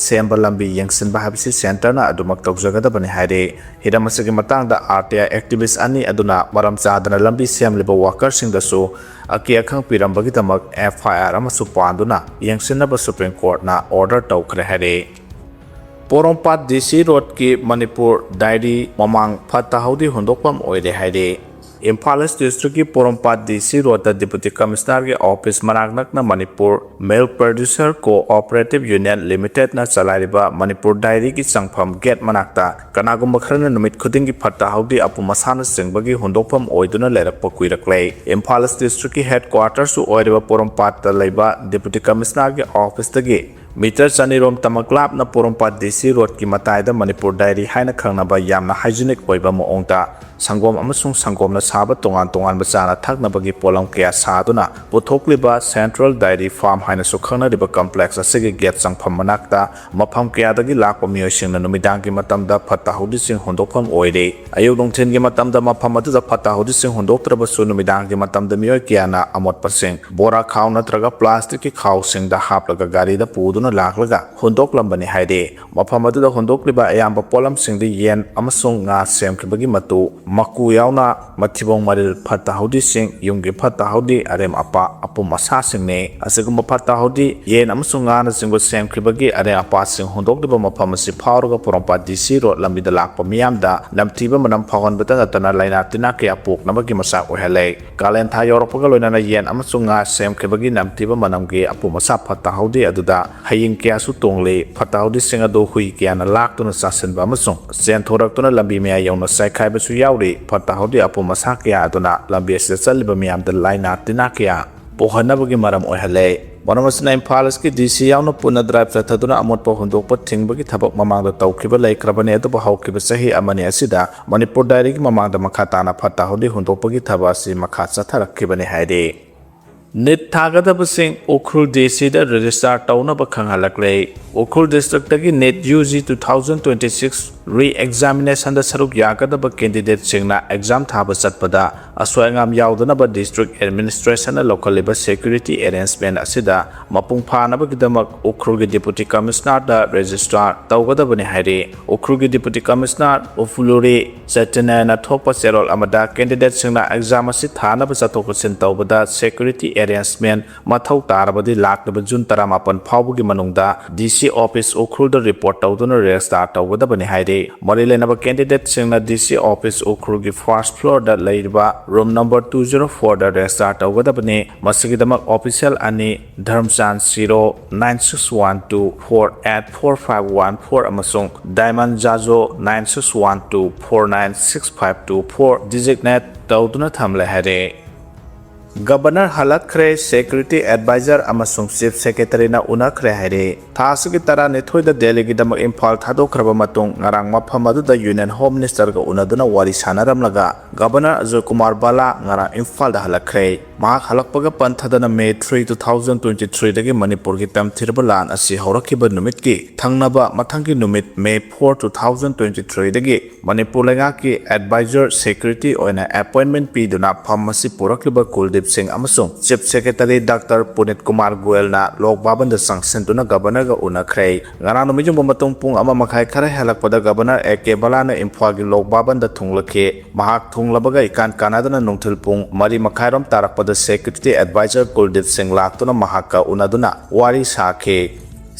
ꯁꯦꯝꯕ ꯂꯝꯕꯤ ꯌꯦꯡꯁꯤꯟꯕ ꯍꯥꯏꯕꯁꯤ ꯁꯦꯟꯇꯔꯅ ꯑꯗꯨꯃꯛ ꯇꯧꯖꯒꯗꯕꯅꯤ ꯍꯥꯏꯔꯤ꯫ ꯍꯤꯔꯝ ꯑꯁꯤꯒꯤ ꯃꯇꯥꯡꯗ ꯑꯥꯔ ꯇꯤ ꯑꯥꯏ ꯑꯦꯛꯇꯤꯚꯤꯁ ꯑꯅꯤ ꯑꯗꯨꯅ ꯃꯔꯝ ꯆꯥꯗꯅ ꯂꯝꯕꯤ ꯁꯦꯝꯂꯤꯕ ꯋꯥꯀꯔꯁꯤꯡꯗꯁꯨ ꯑꯀꯤ ꯑꯈꯪ ꯄꯤꯔꯝꯕꯒꯤꯗꯃꯛ ꯑꯦꯐ ꯑꯥꯏ ꯑꯥꯔ ꯑꯃꯁꯨ ꯄꯥꯟꯗꯨꯅ ꯌꯦꯡꯁꯤꯟꯅꯕ ꯁꯨꯄ꯭ꯔꯤꯝ ꯀꯣꯔꯠꯅ ꯑꯣꯔꯗꯔ ꯇꯧꯈ꯭ꯔꯦ ꯍꯥꯏꯔꯤ꯫ ꯄꯣꯔꯣꯝꯄꯥꯠ ꯗꯤ ꯁꯤ ꯔꯣꯗꯀꯤ ꯃꯅꯤꯄꯨꯔ ꯗꯥꯏꯔꯤ ꯃꯃꯥꯡ ꯐꯠꯇ ꯍꯥꯎꯗꯤ ꯍꯨꯟꯗꯣꯛꯐꯝ ꯑꯣꯏꯔꯦ ꯍꯥꯏꯔꯤ꯫ ꯏꯝꯐꯥꯜ ꯏꯁ ꯗꯤꯁꯇ꯭ꯔꯤꯛꯀꯤ ꯄꯣꯔꯣꯝꯄꯥꯠ ꯗꯤ ꯁꯤ ꯔꯣꯗꯇ ꯗꯤꯄꯨꯇꯤ ꯀꯃꯤꯁꯅꯔꯒꯤ ꯑꯣꯐꯤꯁ ꯃꯅꯥꯛ ꯅꯛꯅ Manipur milk producer cooperative union ꯂꯤꯃꯤꯇꯦꯗꯅ ꯆꯂꯥꯏꯔꯤꯕ ꯃꯅꯤꯄꯨꯔ ꯗꯥꯏꯔꯤꯒꯤ ꯆꯪꯐꯝ ꯒꯦꯠ ꯃꯅꯥꯛꯇ ꯀꯅꯥꯒꯨꯝꯕ ꯈꯔꯅ ꯅꯨꯃꯤꯠ ꯈꯨꯗꯤꯡꯒꯤ ꯐꯠꯇ ꯍꯥꯎꯗꯤ ꯑꯄꯨꯝ ꯑꯁꯥꯅꯆꯤꯡꯕꯒꯤ ꯍꯨꯟꯗꯣꯛꯐꯝ ꯑꯣꯏꯗꯨꯅ ꯂꯩꯔꯛꯄ ꯀꯨꯏꯔꯛꯂꯦ꯫ ꯏꯝꯐꯥꯜ ꯏꯁ ꯗꯤꯁꯇ꯭ꯔꯤꯛꯀꯤ ꯍꯦꯗ ꯀ꯭ꯋꯥꯇꯔꯁꯨ ꯑꯣꯏꯔꯤꯕ ꯄꯣꯔꯣꯝꯄꯥꯠꯇ ꯂꯩꯕ ꯗꯤꯄꯨꯇꯤ ꯀꯃꯤꯁꯅꯔꯒꯤ ꯑꯣꯐꯤꯁꯇꯒꯤ ꯃꯤꯇꯔ ꯆꯅꯤꯔꯣꯝ ꯇꯃꯛ ꯂꯥꯞꯅ ꯄꯣꯔꯣꯝꯄꯥꯠ ꯗꯤ ꯁꯤ ꯔꯣꯗꯀꯤ ꯃꯇꯥꯏꯗ ꯃꯅꯤꯄꯨꯔ ꯗꯥꯏꯔꯤ ꯍꯥꯏꯅ ꯈꯪꯅꯕ ꯌꯥꯝꯅ ꯍꯥꯏꯖꯤꯅꯤꯛ ꯑꯣꯏꯕ ꯃꯑꯣꯡꯗ ꯁꯪꯒꯣꯝ ꯑꯃꯁꯨꯡ ꯁꯪꯒꯣꯝꯅ ꯁꯥꯕ ꯇꯣꯉꯥꯟ ꯇꯣꯉꯥꯟꯕ ꯆꯥꯅ ꯊꯛꯅꯕꯒꯤ ꯄꯣꯠꯂꯝ ꯀꯌꯥ ꯁꯥꯗꯨꯅ ꯄꯨꯊꯣꯛꯂꯤꯕ ꯁꯦꯟꯇ꯭ꯔꯦꯜ ꯗꯥꯏꯔꯤ ꯐꯥꯔꯝ ꯍꯥꯏꯅꯁꯨ ꯈꯪꯅꯔꯤꯕ ꯀꯝꯄ꯭ꯂꯦꯛꯁ ꯑꯁꯤꯒꯤ ꯒꯦꯠ ꯆꯪꯐꯝ ꯃꯅꯥꯛꯇ ꯃꯐꯝ ꯀꯌꯥꯗꯒꯤ ꯂꯥꯛꯄ ꯃꯤꯑꯣꯏꯁꯤꯡꯅ ꯅꯨꯃꯤꯗꯥꯡꯒꯤ ꯃꯇꯝꯗ ꯐꯠꯇ ꯍꯥꯎꯗꯤꯁꯤꯡ ꯍꯨꯟꯗꯣꯛꯐꯝ ꯑꯣꯏꯔꯤ꯫ ꯑꯌꯨꯛ ꯅꯨꯡꯊꯤꯜꯒꯤ ꯃꯇꯝꯗ ꯃꯐꯝ ꯑꯗꯨꯗ ꯐꯠꯇ ꯍꯥꯎꯗꯤꯁꯤꯡ ꯍꯨꯟꯗꯣꯛꯇ꯭ꯔꯕꯁꯨ ꯅꯨꯃꯤꯗꯥꯡꯒꯤ ꯃꯇꯝꯗ ꯃꯤꯑꯣꯏ ꯀꯌꯥꯅ ꯑꯃꯣꯠꯄꯁꯤꯡ ꯕꯣꯔꯥ ꯈꯥꯎ ꯅꯠꯇ꯭ꯔꯒ ꯄ꯭ꯂꯥꯁꯇꯤꯛꯀꯤ ꯈꯥꯎꯁꯤꯡꯗ ꯍꯥꯞꯂꯒ ꯒꯥꯔꯤꯗ ꯄꯨꯗꯨꯅ ꯂꯥꯛꯂꯒ ꯍꯨꯟꯗꯣꯛꯂꯝꯕꯅꯤ ꯍꯥꯏꯔꯤ꯫ ꯃꯐꯝ ꯑꯗꯨꯗ ꯍꯨꯟꯗꯣꯛꯂꯤꯕ ꯑꯌꯥꯝꯕ ꯄꯣꯠꯂꯝꯁꯤꯡꯗꯤ ꯌꯦꯟ ꯑꯃꯁꯨꯡ ꯉꯥ ꯁꯦꯝꯈꯤꯕꯒꯤ ꯃꯇꯨ, ꯃꯀꯨ ꯌꯥꯎꯅ ꯃꯊꯤꯕꯣꯡ ꯃꯔꯤꯜ, ꯐꯠꯇ ꯍꯥꯎꯗꯤꯁꯤꯡ, ꯌꯨꯝꯒꯤ ꯐꯠꯇ ꯍꯥꯎꯗꯤ, ꯑꯔꯦꯝ ꯑꯄꯥ, ꯑꯄꯨꯝ ꯑꯁꯥꯁꯤꯡꯅꯤ꯫ ꯑꯁꯤꯒꯨꯝꯕ ꯐꯠꯇ ꯍꯥꯎꯗꯤ, ꯌꯦꯟ ꯑꯃꯁꯨꯡ ꯉꯥꯅꯆꯤꯡꯕ ꯁꯦꯝꯈꯤꯕꯒꯤ ꯑꯔꯦꯝ ꯑꯄꯥꯁꯤꯡ ꯍꯨꯟꯗꯣꯛꯂꯤꯕ ꯃꯐꯝ ꯑꯁꯤ ꯐꯥꯎꯔꯒ ꯄꯣꯔꯣꯝꯄꯥꯠ ꯗꯤ ꯁꯤ ꯔꯣꯗ ꯂꯝꯕꯤꯗ ꯂꯥꯛꯄ ꯃꯤꯌꯥꯝꯗ ꯅꯝꯊꯤꯕ ꯃꯅꯝ ꯐꯥꯎꯍꯟꯕꯇ ꯅꯠꯇꯅ ꯂꯥꯏꯅꯥ ꯇꯤꯟꯅꯥ ꯀꯌꯥ ꯄꯣꯛꯅꯕꯒꯤ ꯃꯆꯥꯛ ꯑꯣꯏꯍꯜꯂꯦ꯫ ꯀꯥꯂꯦꯟ ꯊꯥ ꯌꯧꯔꯛꯄꯒ ꯂꯣꯏꯅꯅ ꯌꯦꯟ ꯑꯃꯁꯨꯡ ꯉꯥ ꯁꯦꯝꯈꯤꯕꯒꯤ ꯅꯝꯊꯤꯕ ꯃꯅꯝꯒꯤ ꯑꯄꯨꯝ ꯑꯁꯥ ꯐꯠꯇ ꯍꯥꯎꯗꯤ ꯑꯗꯨꯗ ꯍꯌꯤꯡ ꯀꯌꯥꯁꯨ ꯇꯣꯡꯂꯤ꯫ ꯐꯠꯇ ꯍꯥꯎꯗꯤꯁꯤꯡ ꯑꯗꯨ ꯍꯨꯏ ꯀꯌꯥꯅ ꯂꯥꯛꯇꯨꯅ ꯆꯥꯁꯤꯟꯕ ꯑꯃꯁꯨꯡ ꯆꯦꯟꯊꯣꯔꯛꯇꯨꯅ ꯂꯝꯕꯤ ꯃꯌꯥꯏ ꯌꯧꯅ ꯆꯥꯏꯈꯥꯏꯕꯁꯨ ꯌꯥꯎꯔꯤ꯫ ꯐꯠꯇ ꯍꯥꯎꯗꯤ ꯑꯄꯨꯝ ꯑꯁꯥ ꯀꯌꯥ ꯑꯗꯨꯅ ꯂꯝꯕꯤ ꯑꯁꯤꯗ ꯆꯠꯂꯤꯕ ꯃꯤꯌꯥꯝꯗ ꯂꯥꯏꯅꯥ ꯇꯤꯟꯅꯥ ꯀꯌꯥ ꯄꯣꯛꯍꯟꯅꯕꯒꯤ ꯃꯔꯝ ꯑꯣꯏꯍꯜꯂꯦ꯫ ꯃꯔꯝ ꯑꯁꯤꯅ ꯏꯝꯐꯥꯜ ꯏꯁꯀꯤ ꯗꯤ ꯁꯤ ꯌꯥꯎꯅ ꯄꯨꯟꯅ ꯗ꯭ꯔꯥꯏꯕ ꯆꯠꯊꯗꯨꯅ ꯑꯃꯣꯠꯄ ꯍꯨꯟꯗꯣꯛꯄ ꯊꯤꯡꯕꯒꯤ ꯊꯕꯛ ꯃꯃꯥꯡꯗ ꯇꯧꯈꯤꯕ ꯂꯩꯈ꯭ꯔꯕꯅꯤ, ꯑꯗꯨꯕꯨ ꯍꯧꯈꯤꯕ ꯆꯍꯤ ꯑꯃꯅꯤ ꯑꯁꯤꯗ ꯃꯅꯤꯄꯨꯔ ꯗꯥꯏꯔꯤꯒꯤ ꯃꯃꯥꯡꯗ ꯃꯈꯥ ꯇꯥꯅ ꯐꯠꯇ ꯍꯥꯎꯗꯤ ꯍꯨꯟꯗꯣꯛꯄꯒꯤ ꯊꯕꯛ ꯑꯁꯤ ꯃꯈꯥ ꯆꯠꯊꯔꯛꯈꯤꯕꯅꯤ ꯍꯥꯏꯔꯤ꯫ ꯅꯤꯠ ꯊꯥꯒꯗꯕꯁꯤꯡ ꯎꯈ꯭ꯔꯨꯜ ꯗꯤ ꯁꯤꯗ ꯔꯦꯖꯤꯁꯇꯥꯔ ꯇꯧꯅꯕ ꯈꯪꯍꯜꯂꯛꯂꯦ꯫ ꯎꯈ꯭ꯔꯨꯜ ꯗꯤꯁꯇ꯭ꯔꯤꯛꯇꯒꯤ NEET U G two thousand twenty six ꯔꯤ ꯑꯦꯛꯖꯥꯃꯤꯅꯦꯁꯟꯗ ꯁꯔꯨꯛ ꯌꯥꯒꯗꯕ ꯀꯦꯟꯗꯤꯗꯦꯠꯁꯤꯡꯅ ꯑꯦꯛꯖꯥꯝ ꯊꯥꯕ ꯆꯠꯄꯗ ꯑꯁꯣꯏ ꯑꯉꯥꯝ ꯌꯥꯎꯗꯅꯕ ꯗꯤꯁꯇ꯭ꯔꯤꯛ ꯑꯦꯗꯃꯤꯅꯤꯁꯇ꯭ꯔꯦꯁꯟꯅ ꯂꯧꯈꯠꯂꯤꯕ ꯁꯦꯀ꯭ꯌꯨꯔꯤꯇꯤ ꯑꯦꯔꯦꯟꯖꯃꯦꯟ ꯑꯁꯤꯗ ꯃꯄꯨꯡ ꯐꯥꯅꯕꯒꯤꯗꯃꯛ ꯎꯈ꯭ꯔꯨꯜꯒꯤ ꯗꯤꯄꯨꯇꯤ ꯀꯃꯤꯁꯅꯔꯗ ꯔꯦꯖꯤꯁꯇꯥꯔ ꯇꯧꯒꯗꯕꯅꯤ ꯍꯥꯏꯔꯤ꯫ ꯎꯈ꯭ꯔꯨꯜꯒꯤ ꯗꯤꯄꯨꯇꯤ ꯀꯃꯤꯁꯅꯔ ꯎꯐꯨꯂꯨꯔꯤ ꯆꯦꯇꯟꯅꯅ ꯊꯣꯛꯄ ꯆꯦꯔꯣꯜ ꯑꯃꯗ, ꯀꯦꯟꯗꯤꯗꯦꯠꯁꯤꯡꯅ ꯑꯦꯛꯖꯥꯝ ꯑꯁꯤ ꯊꯥꯅꯕ ꯆꯠꯊꯣꯛ ꯆꯠꯁꯤꯟ ꯇꯧꯕꯗ ꯁꯦꯀ꯭ꯌꯨꯔꯤꯇꯤ ꯑꯦꯔꯦꯟꯖꯃꯦꯟ ꯃꯊꯧ ꯇꯥꯔꯕꯗꯤ ꯂꯥꯛꯂꯤꯕ ꯖꯨꯟ ꯇꯔꯥꯃꯥꯄꯟ ꯐꯥꯎꯕꯒꯤ ꯃꯅꯨꯡꯗ ꯗꯤ ꯁꯤ ꯑꯣꯐꯤꯁ ꯎꯈ꯭ꯔꯨꯜꯗ ꯔꯤꯄꯣꯔꯠ ꯇꯧꯗꯨꯅ ꯔꯦꯖꯤꯁꯇꯥꯔ ꯇꯧꯒꯗꯕꯅꯤ ꯍꯥꯏꯔꯤ꯫ ꯃꯔꯤ ꯂꯩꯅꯕ ꯀꯦꯟꯗꯤꯗꯦꯠꯁꯤꯡꯅ ꯗꯤ ꯁꯤ ꯑꯣꯐꯤꯁ ꯎꯈ꯭ꯔꯨꯜꯒꯤ ꯐꯥꯔꯁ ꯐ꯭ꯂꯣꯔꯗ ꯂꯩꯔꯤꯕ ꯔꯨꯝ ꯅꯝꯕꯔ ꯇꯨ ꯖꯤꯔꯣ ꯐꯣꯔꯗ ꯔꯦꯖꯤꯁꯇꯥꯔ ꯇꯧꯒꯗꯕꯅꯤ꯫ ꯃꯁꯤꯒꯤꯗꯃꯛ ꯑꯣꯐꯤꯁꯤꯌꯦꯜ ꯑꯅꯤ, ꯙꯔꯝꯆꯥꯟ ꯁꯤꯔꯣ, nine six one two four eight four five one four ꯑꯃꯁꯨꯡ ꯗꯥꯏꯃꯟ ꯖꯥꯖꯣ, nine six one two four nine six five two four, designate ꯇꯧꯗꯨꯅ ꯊꯝꯂꯦ ꯍꯥꯏꯔꯦ꯫ ꯒꯕꯔꯅꯔ ꯍꯜꯂꯛꯈ꯭ꯔꯦ, ꯁꯦꯀ꯭ꯌꯨꯔꯤꯇꯤ ꯑꯦꯗꯚꯥꯏꯖꯔ ꯑꯃꯁꯨꯡ ꯆꯤꯐ ꯁꯦꯀ꯭ꯔꯦꯇꯔꯤꯅ ꯎꯅꯈ꯭ꯔꯦ ꯍꯥꯏꯔꯦ꯫ ꯊꯥ ꯑꯁꯤꯒꯤ ꯇꯔꯥꯅꯤꯊꯣꯏꯗ ꯗꯦꯜꯂꯤꯒꯤꯗꯃꯛ ꯏꯝꯐꯥꯜ ꯊꯥꯗꯣꯛꯈ꯭ꯔꯕ ꯃꯇꯨꯡ ꯉꯔꯥꯡ ꯃꯐꯝ ꯑꯗꯨꯗ ꯌꯨꯅꯤꯌꯟ ꯍꯣꯝ ꯃꯤꯅꯤꯁꯇꯔꯒ ꯎꯅꯗꯨꯅ ꯋꯥꯔꯤ ꯁꯥꯟꯅꯔꯝꯂꯒ ꯒꯕꯔꯅꯔ ꯑꯖꯣꯏ ꯀꯨꯃꯥꯔ ꯕꯥꯂꯥ ꯉꯔꯥꯡ ꯏꯝꯐꯥꯜꯗ ꯍꯜꯂꯛꯈ꯭ꯔꯦ꯫ ꯃꯍꯥꯛ ꯍꯜꯂꯛꯄꯒ ꯄꯟꯊꯗꯅ May three, two thousand twenty ꯊ꯭ꯔꯤꯗꯒꯤ ꯃꯅꯤꯄꯨꯔꯒꯤ ꯇꯝꯊꯤꯔꯕ ꯂꯥꯟ ꯑꯁꯤ ꯍꯧꯔꯛꯈꯤꯕ ꯅꯨꯃꯤꯠꯀꯤ ꯊꯪꯅꯕ ꯃꯊꯪꯒꯤ ꯅꯨꯃꯤꯠ May four, two thousand twenty ꯊ꯭ꯔꯤꯗꯒꯤ ꯃꯅꯤꯄꯨꯔ ꯂꯩꯉꯥꯛꯀꯤ ꯑꯦꯗꯚꯥꯏꯖꯔ ꯁꯦꯀ꯭ꯌꯨꯔꯤꯇꯤ ꯑꯣꯏꯅ ꯑꯦꯄꯣꯏꯟꯃꯦꯟ ꯄꯤꯗꯨꯅ ꯐꯝ ꯑꯁꯤ ꯄꯨꯔꯛꯂꯤꯕ ꯀꯨꯜꯗꯤꯞ ꯁꯤꯡ ꯑꯃꯁꯨꯡ ꯆꯤꯐ ꯁꯦꯀ꯭ꯔꯦꯇꯔꯤ ꯗꯥꯛꯇꯔ ꯄꯨꯅꯤꯠ ꯀꯨꯃꯥꯔ ꯒꯣꯌꯜꯅ ꯂꯣꯛ ꯚꯕꯟꯗ ꯆꯪꯁꯤꯟꯗꯨꯅ ꯒꯕꯔꯅꯔꯒ ꯎꯅꯈ꯭ꯔꯦ꯫ ꯉꯔꯥꯡ ꯅꯨꯃꯤꯠ ꯌꯨꯡꯕ ꯃꯇꯨꯡ ꯄꯨꯡ ꯑꯃ ꯃꯈꯥꯏ ꯈꯔ ꯍꯦꯜꯂꯛꯄꯗ ꯒꯕꯔꯅꯔ ꯑꯦ ꯀꯦ ꯕꯂꯥꯅ ꯏꯝꯐꯥꯜꯒꯤ ꯂꯣꯛ ꯚꯕꯟꯗ ꯊꯨꯡꯂꯛꯈꯤ꯫ ꯃꯍꯥꯛ ꯊꯨꯡꯂꯕꯒ ꯏꯀꯥꯟ ꯀꯥꯟꯅꯗꯅ ꯅꯨꯡꯊꯤꯜ ꯄꯨꯡ ꯃꯔꯤ ꯃꯈꯥꯏꯔꯣꯝ ꯇꯥꯔꯛꯄꯗ ꯁꯦꯀ꯭ꯌꯨꯔꯤꯇꯤ ꯑꯦꯗꯚꯥꯏꯖꯔ ꯀꯨꯜꯗꯤꯞ ꯁꯤꯡ ꯂꯥꯛꯇꯨꯅ ꯃꯍꯥꯛꯀ ꯎꯅꯗꯨꯅ ꯋꯥꯔꯤ ꯁꯥꯈꯤ꯫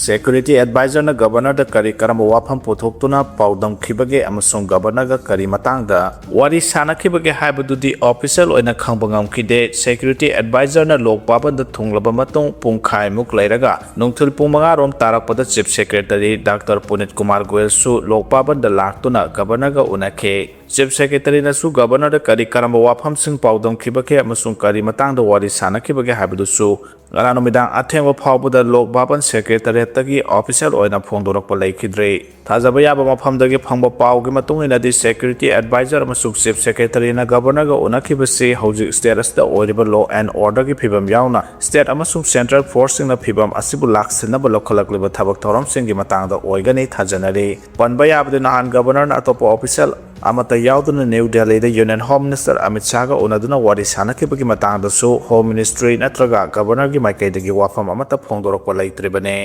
ꯁꯦꯀ꯭ꯌꯨꯔꯤꯇꯤ ꯑꯦꯗꯚꯥꯏꯖꯔꯅ ꯒꯕꯔꯅꯔꯗ ꯀꯔꯤ ꯀꯔꯝꯕ ꯋꯥꯐꯝ ꯄꯨꯊꯣꯛꯇꯨꯅ ꯄꯥꯎꯗꯝꯈꯤꯕꯒꯦ ꯑꯃꯁꯨꯡ ꯒꯕꯔꯅꯔꯒ ꯀꯔꯤ ꯃꯇꯥꯡꯗ ꯋꯥꯔꯤ ꯁꯥꯅꯈꯤꯕꯒꯦ ꯍꯥꯏꯕꯗꯨꯗꯤ ꯑꯣꯐꯤꯁꯤꯌꯦꯜ ꯑꯣꯏꯅ ꯈꯪꯕ ꯉꯝꯈꯤꯗꯦ꯫ ꯁꯦꯀ꯭ꯌꯨꯔꯤꯇꯤ ꯑꯦꯗꯚꯥꯏꯖꯔꯅ ꯂꯣꯛ ꯚꯕꯟꯗ ꯊꯨꯡꯂꯕ ꯃꯇꯨꯡ ꯄꯨꯡꯈꯥꯏꯃꯨꯛ ꯂꯩꯔꯒ ꯅꯨꯡꯊꯤꯜ ꯄꯨꯡ ꯃꯉꯥ ꯔꯣꯝ ꯇꯥꯔꯛꯄꯗ ꯆꯤꯐ ꯁꯦꯀ꯭ꯔꯦꯇꯔꯤ ꯗꯥꯛꯇꯔ ꯄꯨꯅꯤꯠ ꯀꯨꯃꯥꯔ ꯒꯣꯌꯜꯁꯨ ꯂꯣꯛ ꯚꯕꯟꯗ ꯂꯥꯛꯇꯨꯅ ꯒꯕꯔꯅꯔꯒ ꯎꯅꯈꯤ꯫ ꯆꯤꯐ ꯁꯦꯀ꯭ꯔꯦꯇꯔꯤꯅꯁꯨ ꯒꯕꯔꯅꯔꯗ ꯀꯔꯤ ꯀꯔꯝꯕ ꯋꯥꯐꯝꯁꯤꯡ ꯄꯥꯎꯗꯝꯈꯤꯕꯒꯦ ꯑꯃꯁꯨꯡ ꯀꯔꯤ ꯃꯇꯥꯡꯗ ꯋꯥꯔꯤ ꯁꯥꯅꯈꯤꯕꯒꯦ ꯍꯥꯏꯕꯗꯨꯁꯨ ꯉꯔꯥꯡ ꯅꯨꯃꯤꯗꯥꯡ ꯑꯊꯦꯡꯕ ꯐꯥꯎꯕꯗ ꯂꯣꯛ ꯚꯕꯟ ꯁꯦꯀ꯭ꯔꯦꯇꯔꯤꯌꯦꯠꯇꯒꯤ ꯑꯣꯐꯤꯁꯤꯌꯦꯜ ꯑꯣꯏꯅ ꯐꯣꯡꯗꯣꯔꯛꯄ ꯂꯩꯈꯤꯗ꯭ꯔꯦ꯫ ꯊꯥꯖꯕ ꯌꯥꯕ ꯃꯐꯝꯗꯒꯤ ꯐꯪꯕ ꯄꯥꯎꯒꯤ ꯃꯇꯨꯡ ꯏꯟꯅꯗꯤ, ꯁꯦꯀ꯭ꯌꯨꯔꯤꯇꯤ ꯑꯦꯗꯚꯥꯏꯖꯔ ꯑꯃꯁꯨꯡ ꯆꯤꯐ ꯁꯦꯀ꯭ꯔꯦꯇꯔꯤꯅ ꯒꯕꯔꯅꯔꯒ ꯎꯅꯈꯤꯕꯁꯤ ꯍꯧꯖꯤꯛ ꯁ꯭ꯇꯦꯠ ꯑꯁꯤꯗ ꯑꯣꯏꯔꯤꯕ ꯂꯣ ꯑꯦꯟ ꯑꯣꯔꯗꯔꯒꯤ ꯐꯤꯕꯝ ꯌꯥꯎꯅ ꯁ꯭ꯇꯦꯠ ꯑꯃꯁꯨꯡ ꯁꯦꯟꯇ꯭ꯔꯦꯜ ꯐꯣꯔꯁꯁꯤꯡꯅ ꯐꯤꯕꯝ ꯑꯁꯤꯕꯨ ꯂꯥꯛꯁꯤꯟꯅꯕ ꯂꯧꯈꯠꯂꯛꯂꯤꯕ ꯊꯕꯛ ꯊꯧꯔꯝꯁꯤꯡꯒꯤ ꯃꯇꯥꯡꯗ ꯑꯣꯏꯒꯅꯤ ꯊꯥꯖꯅꯔꯤ꯫ ꯄꯟꯕ ꯌꯥꯕꯗꯤ, ꯅꯍꯥꯟ ꯒꯕꯔꯅꯔꯅ ꯑꯇꯣꯞꯄ ꯑꯣꯐꯤꯁꯤꯌꯦꯜ ꯑꯃꯠꯇ ꯌꯥꯎꯗꯅ ꯅ꯭ꯌꯨ ꯗꯦꯜꯂꯤꯗ ꯌꯨꯅꯤꯌꯟ ꯍꯣꯝ ꯃꯤꯅꯤꯁꯇꯔ ꯑꯃꯤꯠ ꯁꯥꯍꯒ ꯎꯅꯗꯨꯅ ꯋꯥꯔꯤ ꯁꯥꯅꯈꯤꯕꯒꯤ ꯃꯇꯥꯡꯗꯁꯨ ꯍꯣꯝ ꯃꯤꯅꯤꯁꯇ꯭ꯔꯤ ꯅꯠꯇ꯭ꯔꯒ ꯒꯕꯔꯅꯔꯒꯤ ꯃꯥꯏꯀꯩꯗꯒꯤ ꯋꯥꯐꯝ ꯑꯃꯠꯇ ꯐꯣꯡꯗꯣꯔꯛꯄ ꯂꯩꯇ꯭ꯔꯤꯕꯅꯤ꯫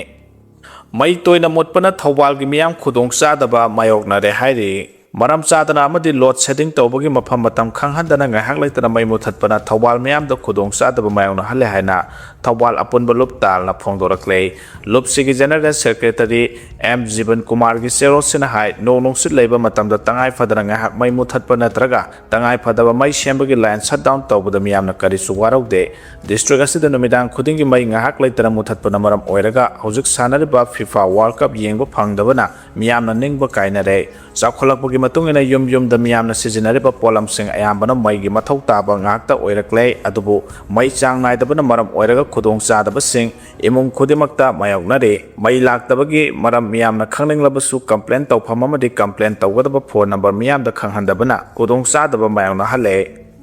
ꯃꯩ ꯇꯣꯏꯅ ꯃꯨꯠꯄꯅ ꯊꯧꯕꯥꯜꯒꯤ ꯃꯤꯌꯥꯝ ꯈꯨꯗꯣꯡꯆꯥꯗꯕ ꯃꯥꯌꯣꯛꯅꯔꯦ ꯍꯥꯏꯔꯤ꯫ ꯃꯔꯝ ꯆꯥꯗꯅ ꯑꯃꯗꯤ ꯂꯣꯗ ꯁꯦꯗꯤꯡ ꯇꯧꯕꯒꯤ ꯃꯐꯝ ꯃꯇꯝ ꯈꯪꯍꯟꯗꯅ ꯉꯥꯏꯍꯥꯛ ꯂꯩꯇꯅ ꯃꯩ ꯃꯨꯊꯠꯄꯅ ꯊꯧꯕꯥꯜ ꯃꯤꯌꯥꯝꯗ ꯈꯨꯗꯣꯡꯆꯥꯗꯕ ꯃꯥꯌꯣꯛꯅꯍꯜꯂꯦ ꯍꯥꯏꯅ ꯊꯧꯕꯥꯜ ꯑꯄꯨꯟꯕ ꯂꯨꯞ ꯇꯥꯜꯅ ꯐꯣꯡꯗꯣꯔꯛꯂꯦ꯫ ꯂꯨꯞꯁꯤꯒꯤ ꯖꯦꯅꯔꯦꯜ ꯁꯦꯀ꯭ꯔꯦꯇꯔꯤ ꯑꯦꯝ ꯖꯤꯕꯟ ꯀꯨꯃꯥꯔꯒꯤ ꯆꯦꯔꯣꯜꯁꯤꯅ ꯍꯥꯏ, ꯅꯣꯡ ꯅꯨꯡꯁꯤꯠ ꯂꯩꯕ ꯃꯇꯝꯗ ꯇꯉꯥꯏ ꯐꯗꯅ ꯉꯥꯏꯍꯥꯛ ꯃꯩ ꯃꯨꯊꯠꯄ ꯅꯠꯇ꯭ꯔꯒ ꯇꯉꯥꯏ ꯐꯗꯕ ꯃꯩ ꯁꯦꯝꯕꯒꯤ ꯂꯥꯏꯟ ꯁꯠ ꯗꯥꯎꯟ ꯇꯧꯕꯗ ꯃꯤꯌꯥꯝꯅ ꯀꯔꯤꯁꯨ ꯋꯥꯔꯧꯗꯦ꯫ ꯗꯤꯁꯇ꯭ꯔꯤꯛ ꯑꯁꯤꯗ ꯅꯨꯃꯤꯗꯥꯡ ꯈꯨꯗꯤꯡꯒꯤ ꯃꯩ ꯉꯥꯏꯍꯥꯛ ꯂꯩꯇꯅ ꯃꯨꯊꯠꯄꯅ ꯃꯔꯝ ꯑꯣꯏꯔꯒ ꯍꯧꯖꯤꯛ ꯁꯥꯟꯅꯔꯤꯕ ꯐꯤꯐꯥ ꯋꯥꯔꯜ ꯀꯞ ꯌꯦꯡꯕ ꯐꯪꯗꯕꯅ ꯃꯤꯌꯥꯝꯅ ꯅꯤꯡꯕ ꯀꯥꯏꯅꯔꯦ꯫ ꯆꯥꯎꯈꯠꯂꯛꯄꯒꯤ ꯃꯇꯨꯡ ꯏꯟꯅ ꯌꯨꯝ ꯌꯨꯝꯗ ꯃꯤꯌꯥꯝꯅ ꯁꯤꯖꯤꯟꯅꯔꯤꯕ ꯄꯣꯠꯂꯝꯁꯤꯡ ꯑꯌꯥꯝꯕꯅ ꯃꯩꯒꯤ ꯃꯊꯧ ꯇꯥꯕ ꯉꯥꯛꯇ ꯑꯣꯏꯔꯛꯂꯦ꯫ ꯑꯗꯨꯕꯨ ꯃꯩ ꯆꯥꯡ ꯅꯥꯏꯗꯕꯅ ꯃꯔꯝ ꯑꯣꯏꯔꯒ ꯈꯨꯗꯣꯡꯆꯥꯗꯕꯁꯤꯡ ꯏꯃꯨꯡ ꯈꯨꯗꯤꯡꯃꯛꯇ ꯃꯥꯌꯣꯛꯅꯔꯤ꯫ ꯃꯩ ꯂꯥꯛꯇꯕꯒꯤ ꯃꯔꯝ ꯃꯤꯌꯥꯝꯅ ꯈꯪꯅꯤꯡꯂꯕꯁꯨ, ꯀꯝꯄ꯭ꯂꯦꯟ ꯇꯧꯐꯝ ꯑꯃꯗꯤ ꯀꯝꯄ꯭ꯂꯦꯟ ꯇꯧꯒꯗꯕ ꯐꯣꯟ ꯅꯝꯕꯔ ꯃꯤꯌꯥꯝꯗ ꯈꯪꯍꯟꯗꯕꯅ ꯈꯨꯗꯣꯡꯆꯥꯗꯕ ꯃꯥꯌꯣꯛꯅꯍꯜꯂꯦ꯫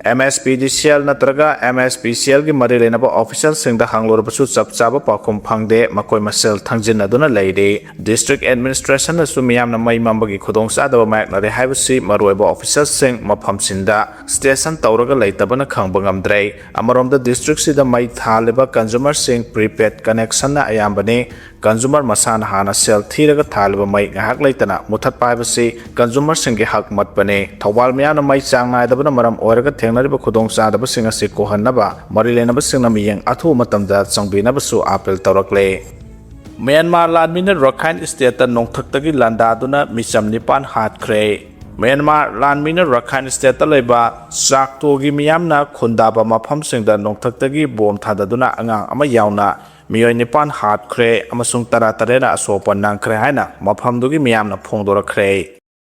ꯑꯦꯝ ꯑꯦꯁ ꯄꯤ ꯗꯤ ꯁꯤ ꯑꯦꯜ ꯅꯠꯇ꯭ꯔꯒ ꯑꯦꯝ ꯑꯦꯁ ꯄꯤ ꯁꯤ ꯑꯦꯜꯒꯤ ꯃꯔꯤ ꯂꯩꯅꯕ ꯑꯣꯐꯤꯁꯤꯌꯦꯜꯁꯤꯡꯗ ꯍꯪꯂꯨꯔꯕꯁꯨ ꯆꯞ ꯆꯥꯕ ꯄꯥꯎꯈꯨꯝ ꯐꯪꯗꯦ꯫ ꯃꯈꯣꯏ ꯃꯁꯦꯜ ꯊꯪꯖꯤꯟꯅꯗꯨꯅ ꯂꯩꯔꯤ꯫ ꯗꯤꯁꯇ꯭ꯔꯤꯛ ꯑꯦꯗꯃꯤꯅꯤꯁꯇ꯭ꯔꯦꯁꯟꯅꯁꯨ ꯃꯤꯌꯥꯝꯅ ꯃꯩ ꯃꯝꯕꯒꯤ ꯈꯨꯗꯣꯡꯆꯥꯗꯕ ꯃꯥꯌꯣꯛꯅꯔꯦ ꯍꯥꯏꯕꯁꯤ ꯃꯔꯨꯑꯣꯏꯕ ꯑꯣꯐꯤꯁꯤꯌꯦꯜꯁꯤꯡ ꯃꯐꯝꯁꯤꯡꯗ ꯁ꯭ꯇꯦꯁꯟ ꯇꯧꯔꯒ ꯂꯩꯇꯕꯅ ꯈꯪꯕ ꯉꯝꯗ꯭ꯔꯦ꯫ ꯑꯃꯔꯣꯝꯗ, ꯗꯤꯁꯇ꯭ꯔꯤꯛꯁꯤꯗ ꯃꯩ ꯊꯥꯜꯂꯤꯕ ꯀꯟꯖꯨꯃꯔꯁꯤꯡ ꯄ꯭ꯔꯤꯄꯦꯗ ꯀꯅꯦꯛꯁꯟꯅ ꯑꯌꯥꯝꯕꯅꯤ꯫ ꯀꯟꯖꯨꯃꯔ ꯃꯁꯥꯅ ꯍꯥꯟꯅ ꯁꯦꯜ ꯊꯤꯔꯒ ꯊꯥꯜꯂꯤꯕ ꯃꯩ ꯉꯥꯏꯍꯥꯛ ꯂꯩꯇꯅ ꯃꯨꯊꯠꯄ ꯍꯥꯏꯕꯁꯤ ꯀꯟꯖꯨꯃꯔꯁꯤꯡꯒꯤ ꯍꯛ ꯃꯠꯄꯅꯤ꯫ ꯊꯧꯕꯥꯜ ꯃꯤꯌꯥꯝꯅ ꯃꯩ ꯆꯥꯡ ꯅꯥꯏꯗꯕꯅ ꯃꯔꯝ ꯑꯣꯏꯔꯒ ꯊꯦꯡꯅꯔꯤꯕ ꯈꯨꯗꯣꯡꯆꯥꯗꯕꯁꯤꯡ ꯑꯁꯤ ꯀꯣꯛꯍꯟꯅꯕ ꯃꯔꯤ ꯂꯩꯅꯕꯁꯤꯡꯅ ꯃꯤꯠꯌꯦꯡ ꯑꯊꯨꯕ ꯃꯇꯝꯗ ꯆꯪꯕꯤꯅꯕꯁꯨ ꯑꯥꯄꯤꯜ ꯇꯧꯔꯛꯂꯦ꯫ ꯃ꯭ꯌꯥꯟꯃꯥꯔ ꯂꯥꯟꯃꯤꯅ ꯔꯈꯥꯏꯟ ꯁ꯭ꯇꯦꯠꯇ ꯅꯣꯡꯊꯛꯇꯒꯤ ꯂꯥꯟꯗꯥꯗꯨꯅ ꯃꯤꯆꯝ ꯅꯤꯄꯥꯟ ꯍꯥꯠꯈ꯭ꯔꯦ꯫ ꯃ꯭ꯌꯥꯟꯃꯥꯔ ꯂꯥꯟꯃꯤꯅ ꯔꯈꯥꯏꯟ ꯁ꯭ꯇꯦꯠꯇ ꯂꯩꯕ ꯆꯥꯛꯇꯣꯒꯤ ꯃꯤꯌꯥꯝꯅ ꯈꯨꯟꯗꯥꯕ ꯃꯐꯝꯁꯤꯡꯗ ꯅꯣꯡꯊꯛꯇꯒꯤ ꯕꯣꯝ ꯊꯥꯗꯗꯨꯅ ꯑꯉꯥꯡ ꯑꯃ ꯌꯥꯎꯅ ꯃꯤꯑꯣꯏ ꯅꯤꯄꯥꯟ ꯍꯥꯠꯈ꯭ꯔꯦ ꯑꯃꯁꯨꯡ ꯇꯔꯥꯇꯔꯦꯠꯅ ꯑꯁꯣꯛ ꯑꯄꯟ ꯅꯪꯈ꯭ꯔꯦ ꯍꯥꯏꯅ ꯃꯐꯝꯗꯨꯒꯤ ꯃꯤꯌꯥꯝꯅ ꯐꯣꯡꯗꯣꯔꯛꯈ꯭ꯔꯦ꯫